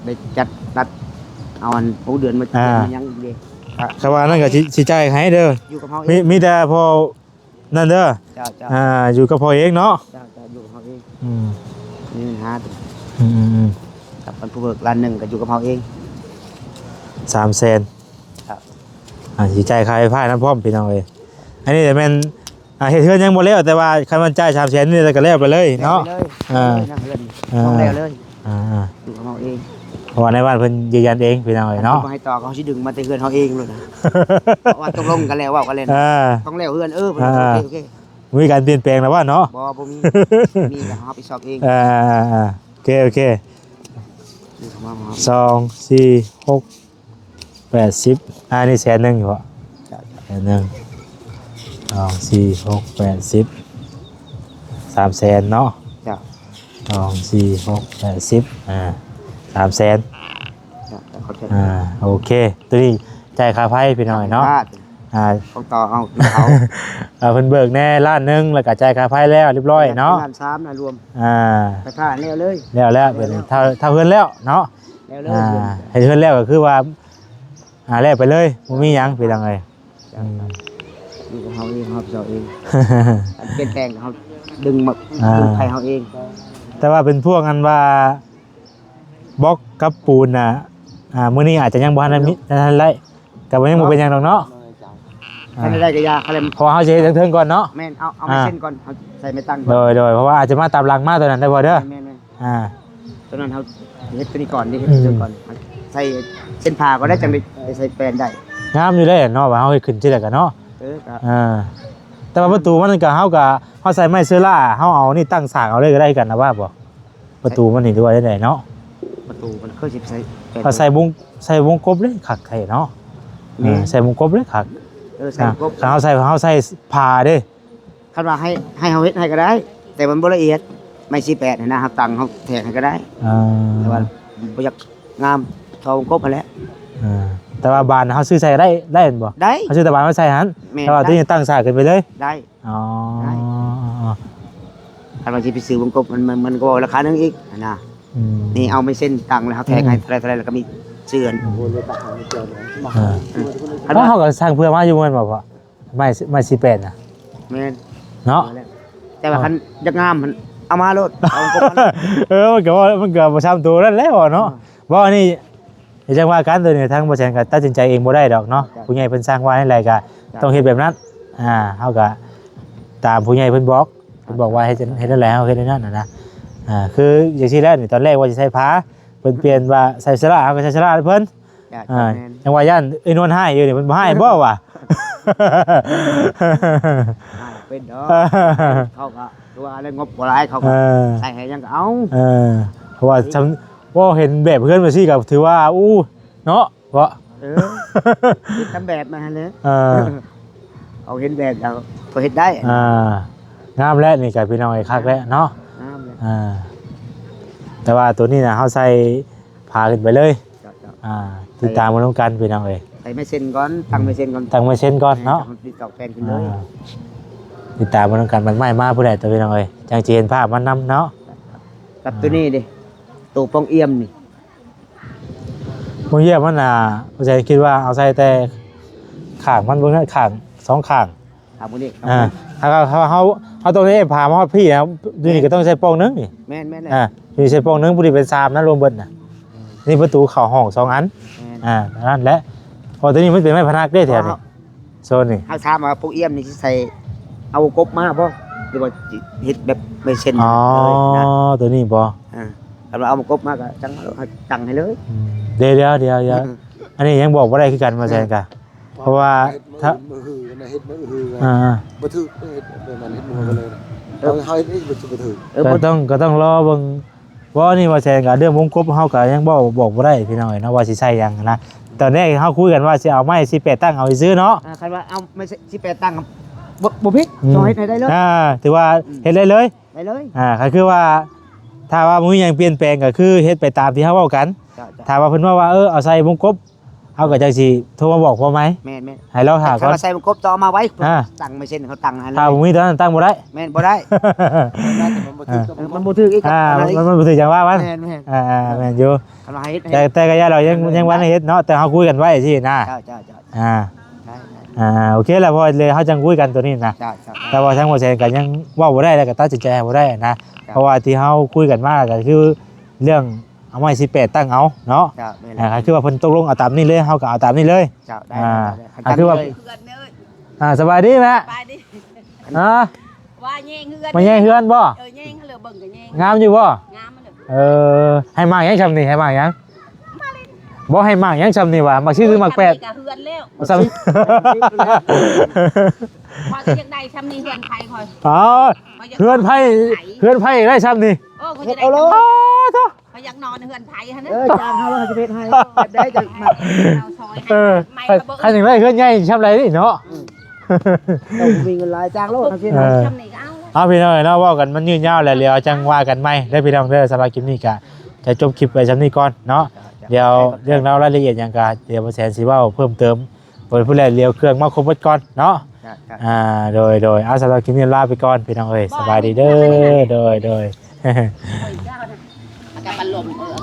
ໄດ້ຈັດຕັດເອົາອັນຫົກເດືອນມາ ອ່າ ເດືອນຍັງອີກເດ້ ຖ້າວ່ານັ້ນກະຊິ ຊິຈ່າຍໃຫ້ເດີ ຢູ່ກັບເຮົາເອງ ມີ ມີແຕ່ພໍ ນັ້ນເດີ ເຈົ້າໆ ອ່າ ຢູ່ກັບພໍ່ເອງເນາະ ເຈົ້າໆ ຢູ່ກັບເຮົາເອງ ອືມ ມີບັນຫາ ອືມ ກັບເພິ່ນຜູ້ເບີກລ້ານໜຶ່ງກໍຢູ່ກັບເຮົາເອງ ສາມແສນ ຄັບ ອ່າ ຊິຈ່າຍຄ່າໄຟຟ້ານຳພ້ອມ ພີ່ນ້ອງເອີຍ. ອັນນີ້ແມ່ນ ອ່າ ເຮັດເຮືອນຍັງບໍ່ແລ້ວ ແຕ່ວ່າຄັນວ່າຈ່າຍສາມແສນນີ້ແລ້ວກໍແລ້ວໄປເລີຍເນາະ ແລ້ວໄປເລີຍ ອ່າ ເລີຍນະເຮືອນ ອ່າ ຕ້ອງແລ້ວເລີຍ ອ່າໆ ຢູ່ເຮົາເອງ ເພາະວ່ານາຍບ້ານເພິ່ນຢືນຢັນເອງ ພີ່ນ້ອງເອີຍເນາະ ເພິ່ນບໍ່ໃຫ້ຕໍ່ ເຂົາຊິດຶງມາແຕ່ເຮືອນເຮົາເອງໂລດນະ ເພາະວ່າຕົກລົງກັນແລ້ວ ເວົ້າກັນແລ້ວ ອ່າ ຕ້ອງແລ້ວເຮືອນ ເອີ ເພິ່ນ ອ່າ ໂອເຄ ໂອເຄ ບໍ່ມີການປ່ຽນແປງແລ້ວວ່າເນາະ ບໍ່ ບໍ່ມີ ມີແລ້ວເຮົາຮັບຜິດຊອບເອງ ອ່າໆໆ ໂອເຄ ໂອເຄ ນີ້ເຂົ້າມາ ສອງ ສີ່ ຫົກ ແປດສິບ ອ່າ ນີ້ແສນໜຶ່ງຢູ່ບໍ່ ເຈົ້າ ແສນໜຶ່ງ ສອງ ສີ່ ຫົກ ແປດສິບ ສາມແສນເນາະ ເຈົ້າ ສອງ ສີ່ ຫົກ ແປດສິບ ອ່າ ສາມແສນ ເຈົ້າ ເຈົ້າ ຂອບໃຈ ອ່າ ໂອເຄ ໂຕນີ້ຈ່າຍຄ່າໄຟພີ່ນ້ອງເນາະ ອ່າ ຂອງຕໍ່ເຮົາ ເຂົາ ອ່າ ເພິ່ນເບີກແດ່ລ້ານໜຶ່ງ ແລ້ວກໍຈ່າຍຄ່າໄຟແລ້ວຮຽບຮ້ອຍເນາະ ລ້ານສາມນະລວມ ອ່າ ໄຟຟ້າແລ້ວເລີຍ ແລ້ວແລ້ວ ເປັນເທົ່າ ເທົ່າເຮືອນແລ້ວເນາະ ແລ້ວເລີຍ ອ່າ ເຮືອນ ເຮັດເຮືອນແລ້ວກໍຄືວ່າ ອ່າ ແລ້ວໄປເລີຍ ບໍ່ມີຫຍັງ ພີ່ນ້ອງເອີຍ ເຈົ້າ ອືມ ຢູ່ກັບເຮົາເອງ ເຮົາຮັບຜິດຊອບເອງ ອັນປ່ຽນແປງເຮົາດຶງມາ ອ່າ ດຶງໄພເຮົາເອງ ແຕ່ວ່າເປັນພວກອັນວ່າບລັອກກັບປູນນະ ອ່າ ມື້ນີ້ອາດຈະຍັງບໍ່ທັນໄດ້ມີ ບໍ່ທັນໄດ້ ກໍບໍ່ ຍັງບໍ່ເປັນຫຍັງດອກເນາະ ບໍ່ເປັນຫຍັງ ອ່າ ຄັນໄດ້ກໍຢ່າ ຄັນ ເພາະວ່າເຮົາຊິເຮັດເທິງໆກ່ອນເນາະ ແມ່ນ ເອົາ ເອົາ ອ່າ ມາເຊັນກ່ອນ ເຮົາໃສ່ໄມ້ຕັ້ງ ໂດຍ ໂດຍ ເພາະວ່າອາດຈະມາຕາມຫຼັງມາຕົວນັ້ນໄດ້ບໍ່ເດີ ແມ່ນໆ ອ່າ ຕົວນັ້ນເຮົາເຮັດຕົວນີ້ກ່ອນເດ້ ເຮັດ ອືມ ຕົວນີ້ກ່ອນ ໃສ່ເສັ້ນຜ່າກໍໄດ້ ຈັ່ງໄດ້ ໄດ້ໃສ່ແປນໄດ້ ງາມຢູ່ເດ້ເນາະ ວ່າເຮົາເຮັດຂຶ້ນທີແລກກະເນາະ ເອີ ກໍ ອ່າ ແຕ່ວ່າປະຕູມັນກໍ ເຮົາກໍ ເຮົາໃສ່ໄມ້ເຊີລ່າ ເຮົາເອົານີ້ຕັ້ງສາກເອົາເລີຍກໍໄດ້ຄືກັນນະ ວ່າບໍ່ ປະຕູມັນນີ້ ຫຼືວ່າຈັ່ງໃດເນາະ ປະຕູມັນຄືຊິໃສ່ ເຮົາໃສ່ວົງ ໃສ່ວົງກົບເລີຍຄັກແທ້ເນາະ ແມ່ນ ເອີ ໃສ່ວົງກົບເລີຍຄັກ ເອີ ໃສ່ວົງກົບ ອ່າ ຄັນເຮົາໃສ່ ເຮົາໃສ່ຜ້າເດ້ ຄັນວ່າໃຫ້ ໃຫ້ເຮົາເຮັດໃຫ້ກໍໄດ້ ແຕ່ມັນບໍ່ລະອຽດ ໄມ້ສີ່ແປດຫັ້ນນະ ເຮົາຕັ້ງເຮົາແທກໃຫ້ກໍໄດ້ ອ່າ ແຕ່ວ່າບໍ່ຢາກງາມທໍ່ວົງກົບຫັ້ນແຫຼະ ອ່າ ແຕ່ວ່າບານເຮົາຊື້ໃສ່ໄດ້ ໄດ້ແມ່ນບໍ່ ໄດ້ ເຮົາຊື້ແຕ່ບານມາໃສ່ຫັ້ນ ແມ່ນ ແຕ່ວ່າ ໄດ້ ຕົວນີ້ຕັ້ງສາກຂຶ້ນໄປເລີຍ ໄດ້ ອໍ ໄດ້ ຄັນວ່າຊິໄປຊື້ວົງກົບ ມັນ ມັນ ມັນກໍລາຄາໜຶ່ງອີກຫັ້ນນະ ອືມ ນີ້ເອົາໄມ້ເຊັນຕັ້ງແລ້ວ ເຮົາແທກໃຫ້ ອືມ ເທົ່າໃດໆ ແລ້ວກໍມີເຊື່ອນ ອ່າ ຄັນວ່າ ເຮົາກໍສ້າງເພື່ອມາຢູ່ແມ່ນບໍ່ພໍ່ ໄມ້ ໄມ້ສີ່ແປດນະ ແມ່ນ ເນາະ ແຕ່ວ່າຄັນຢາກງາມຫັ້ນເອົາມາໂລດ ເອົາກົບມາໂລດ ເອີ ມັນກໍວ່າ ມັນກໍບໍ່ຊ້ຳໂຕນັ້ນແຫຼະເນາະ ອືມ ບໍ່ ອັນນີ້ ດຽວຈັ່ງວ່າກັນ ໂຕນີ້ທາງບໍ່ແສນກໍຕັດສິນໃຈເອງບໍ່ໄດ້ດອກເນາະ ເຈົ້າ ຜູ້ໃຫຍ່ເພິ່ນສັ່ງວ່າແນວໃດກໍ ເຈົ້າ ຕ້ອງເຮັດແບບນັ້ນ ອ່າ ເຮົາກໍຕາມຜູ້ໃຫຍ່ເພິ່ນບອກ ເພິ່ນບອກວ່າເຮັດ ເຮັດແນວໃດເຮົາເຮັດແນວນັ້ນນະ ອ່າ ຄືຈັ່ງຊີ້ແຫຼະນີ້ ຕອນແລກວ່າຊິໃສ່ຜ້າ ເພິ່ນປ່ຽນວ່າໃສ່ສະຫຼາ ເຮົາກໍໃສ່ສະຫຼາເພິ່ນ ເຈົ້າ ອ່າ ແມ່ນ ຈັ່ງວ່າຢ້ານເອື້ອຍນວນຮ້າຍຢູ່ນີ້ ເພິ່ນບໍ່ຮ້າຍບໍ່ວະ ເປັນດອກ ເຂົາກໍ ຄືວ່າແລ້ວງົບບໍ່ຫຼາຍ ເຂົາກໍ ເອີ ໃສ່ໃຫ້ຫຍັງກໍເອົາ ເອີ ເພາະວ່າຊຳ ເວົ້າເຫັນແບບເຮືອນວ່າຊີ້ກໍຖືວ່າ ໂອ້ ເນາະ ເພາະ ເອີ ເຮັດຕາມແບບມາຫັ້ນແຫຼະ ເອີ ເອົາເຫັນແບບແລ້ວກໍເຮັດໄດ້ ອ່າ ງາມແຫຼະນີ້ກໍພີ່ນ້ອງເອີຍ ຄັກແຫຼະເນາະ ງາມແຫຼະ ອ່າ ແຕ່ວ່າໂຕນີ້ນະ ເຮົາໃສ່ຜ້າຂຶ້ນໄປເລີຍ ເຈົ້າໆ ອ່າ ຕິດຕາມເບິ່ງນຳກັນພີ່ນ້ອງເອີຍ ໃສ່ໄມ້ເຊັນກ່ອນ ຕັ້ງໄມ້ເຊັນກ່ອນ ຕັ້ງໄມ້ເຊັນກ່ອນເນາະ ແມ່ນ ຕິດຕອກແປນຂຶ້ນເລີຍ ອ່າ ຕິດຕາມເບິ່ງນຳກັນ ບັດໄມ້ມາຜູ້ໃດຕົວະພີ່ນ້ອງເອີຍ ຈັ່ງຊິເຫັນພາບມັນນຳເນາະ ກັບໂຕນີ້ເດ້ ໂຕປ່ອງອຽມນີ້ ໂອ້ ຢ້ຽມມັນນະ ບໍ່ໃຊ່ຄິດວ່າເອົາໃສ່ແຕ່ຂ້າງມັນເບິ່ງນັ້ນ ຂ້າງ ສອງຂ້າງ ອ່າ ເຮົາ ເຮົາ ເຮົາ ເຮົາຕ້ອງໄດ້ພາມາຮອດພີ້ນະ ຢູ່ນີ້ກໍຕ້ອງໃສ່ປ່ອງໜຶ່ງນີ້ ແມ່ນໆ ອ່າ ຢູ່ໃສ່ປ່ອງໜຶ່ງ ຜູ້ນີ້ເປັນສາມນະ ລວມເບິດນະ ນີ້ປະຕູເຂົ້າຫ້ອງສອງອັນ ແມ່ນ ອ່າ ນັ້ນແຫຼະ ເພາະໂຕນີ້ມັນເປັນໄມ້ພະນັກເດ້ແຖວນີ້ ໂຊນນີ້ ເຮົາຖາມວ່າໂປງອຽມນີ້ຊິໃສ່ເອົາກົບມາບໍ່ ຫຼືວ່າຊິເຮັດແບບໄມ້ເຊັນ ອໍ ເລີຍນະ ໂຕນີ້ບໍ່ ອ່າ ຄັນວ່າເອົາກົບມາກໍຈັ່ງເອົາຕັ້ງໃຫ້ເລີຍ ອືມ ດຽວໆ ອັນນີ້ຍັງບອກບໍ່ໄດ້ຄືກັນ ບໍ່ແຊນກະ ເພາະວ່າ ເຮັດມື້ ມື້ຮືນະ ເຮັດມື້ຮືນະ ອ່າ ບໍ່ຖືກ ເຮັດແບບນັ້ນ ເຮັດໝູ່ໄປເລີຍນະ ເອີ ເຮົາ ເຮົາເຮັດເອງມັນຊິບໍ່ຖືກ ເອີ ກໍຕ້ອງ ກໍຕ້ອງລໍເບິ່ງ ບໍ່ ນີ້ວ່າແຊນກໍເລື່ອງວົງກົບເຮົາກໍຍັງເວົ້າ ບອກບໍ່ໄດ້ພີ່ນ້ອງເອີຍເນາະ ວ່າຊິໃສ່ຫຍັງນະ ຕອນແລກເຮົາຄຸຍກັນວ່າຊິເອົາໄມ້ສີ່ແປດຕັ້ງເອົາຊື່ເນາະ ອ່າ ຄັນວ່າເອົາໄມ້ສີ່ແປດຕັ້ງ ບໍ່ ບໍ່ຜິດ ອືມ ເຮົາເຮັດໃຫ້ໄດ້ເລີຍ ອ່າ ຖືວ່າ ອືມ ເຮັດໄດ້ເລີຍ ໄດ້ເລີຍ ອ່າ ກໍຄືວ່າ ຖ້າວ່າບໍ່ມີຫຍັງປ່ຽນແປງກໍຄືເຮັດໄປຕາມທີ່ເຮົາເວົ້າກັນ ເຈົ້າໆ ຖ້າວ່າເພິ່ນເວົ້າວ່າ ເອີ ເອົາໃສ່ວົງກົບ ເຮົາກໍຈັ່ງຊິໂທມາບອກພໍ່ໃໝ່ ແມ່ນໆ ໃຫ້ລາວຖ້າກ່ອນ ຖ້າໃສ່ວົງກົບຕໍ່ມາໄວ້ ອ່າ ຕັ້ງໄມ້ເຊັນເຂົາຕັ້ງໃຫ້ເລີຍ ຖ້າບໍ່ມີຕອນນັ້ນຕັ້ງບໍ່ໄດ້ ແມ່ນ ບໍ່ໄດ້ ມັນບໍ່ຖືກ ເອີ ມັນບໍ່ຖືກອີກ ອ່າ ມັນ ມັນບໍ່ຖືກຫຍັງວ່າມັນ ແມ່ນໆ ອ່າໆ ແມ່ນຢູ່ ຄັນວ່າໃຫ້ເຮັດ ແຕ່ ແຕ່ກໍຢ່າດອກ ຍັງ ຍັງບໍ່ທັນເຮັດເນາະ ແຕ່ເຮົາຄຸຍກັນໄວ້ຊີ້ນະ ເຈົ້າໆ ອ່າ ໄດ້ໆ ອ່າ ໂອເຄແລ້ວ ເພາະເຮົາຈັ່ງຄຸຍກັນໂຕນີ້ນະ ເຈົ້າໆ ແຕ່ວ່າທາງບໍ່ແຊນກໍຍັງເວົ້າບໍ່ໄດ້ ແລ້ວກໍຕັດສິນໃຈໃຫ້ບໍ່ໄດ້ນະ ເຈົ້າ ເພາະວ່າທີ່ເຮົາຄຸຍກັນມາກໍຄືເລື່ອງ ເອົາໄມ້ສີ່ແປດຕັ້ງເອົາເນາະ. ເຈົ້າ ແມ່ນແຫຼະ ອ່າ ກໍຄືວ່າເພິ່ນຕົກລົງເອົາຕາມນີ້ເລີຍ ເຮົາກໍເອົາຕາມນີ້ເລີຍ. ເຈົ້າ ໄດ້ ອ່າ ໄດ້ ໄດ້ ກໍຄືວ່າ ຄັນນີ້ເລີຍ ອ່າ ສະບາຍດີແມ່. ສະບາຍດີ. ຮະ? ວ່າແຍງເຮືອນ ມາແຍງເຮືອນບໍ່? ເອີ ແຍງຫັ້ນເລີຍ ເບິ່ງກໍແຍງ. ງາມຢູ່ບໍ່? ງາມເລີຍ. ເອີ ໃຫ້ໝາກຫຍັງຊ່ຳນີ້ ໃຫ້ໝາກຫຍັງ? ມາເລີຍ. ບໍ່ ໃຫ້ໝາກຫຍັງຊ່ຳນີ້ຫວາ ໝາກຊິຫຼືໝາກແປດ? ໂອ້ຍ ຊ່ຳນີ້ກໍເຮືອນແລ້ວ ຊ່ຳ ຂ້ອຍກໍຢາກໄດ້ຊ່ຳນີ້ ເຮືອນໄຜຂ້ອຍ. ອໍ ຂ້ອຍຢາກ ເຮືອນໄຜ ໄຜ ເຮືອນໄຜໄດ້ຊ່ຳນີ້. ເອີ ຂ້ອຍຢາກໄດ້ ເຮັດເອົາໂລດ ອໍ ໂທ້ ຂ້ອຍຢາກນອນເຮືອນໄຜຫັ້ນນະ. ເອີ ຈ້າງເຮົາ ເຮົາຊິເຮັດໃຫ້ ແບບໃດກໍມັກ ເອົາຊອຍໃຫ້ ເອີ ໄມ້ ຄັນ ຄັນຢາກໄດ້ເຮືອນໃຫຍ່ຊ່ຳໃດນີ້ເນາະ. ອືມ ເຈົ້າບໍ່ມີເງິນຫຼາຍ ຈ້າງໂລດ ເຮົາຊິເຮັດໃຫ້. ເອີ ຊ່ຳນີ້ກໍເອົາ. ເອົາ ພີ່ນ້ອງເອີຍເນາະ ເວົ້າກັນມັນຍືດຍາວແລ້ວ ດຽວຈັ່ງວ່າກັນໃໝ່ເດີພີ່ນ້ອງເດີ. ສຳລັບຄລິບນີ້ກໍຈະຈົບຄລິບໄວ້ຊ່ຳນີ້ກ່ອນເນາະ. ເຈົ້າ ດຽວເລື່ອງລາວລາຍລະອຽດຫຍັງກໍ ດຽວບໍ່ແສນຊິເວົ້າເພີ່ມເຕີມ ເພິ່ນຜູ້ແລດຫຼຽວເຄື່ອງມາຄົບເບິດກ່ອນເນາະ. ອ່າ ໂດຍ ໂດຍ ເອົາ ສຳລັບຄລິບນີ້ລາໄປກ່ອນພີ່ນ້ອງເອີຍ. ສະບາຍດີເດີ. ໂດຍ ໂດຍ. ເຈົ້ານະ ອາກາດບັນລົມ ເອີ.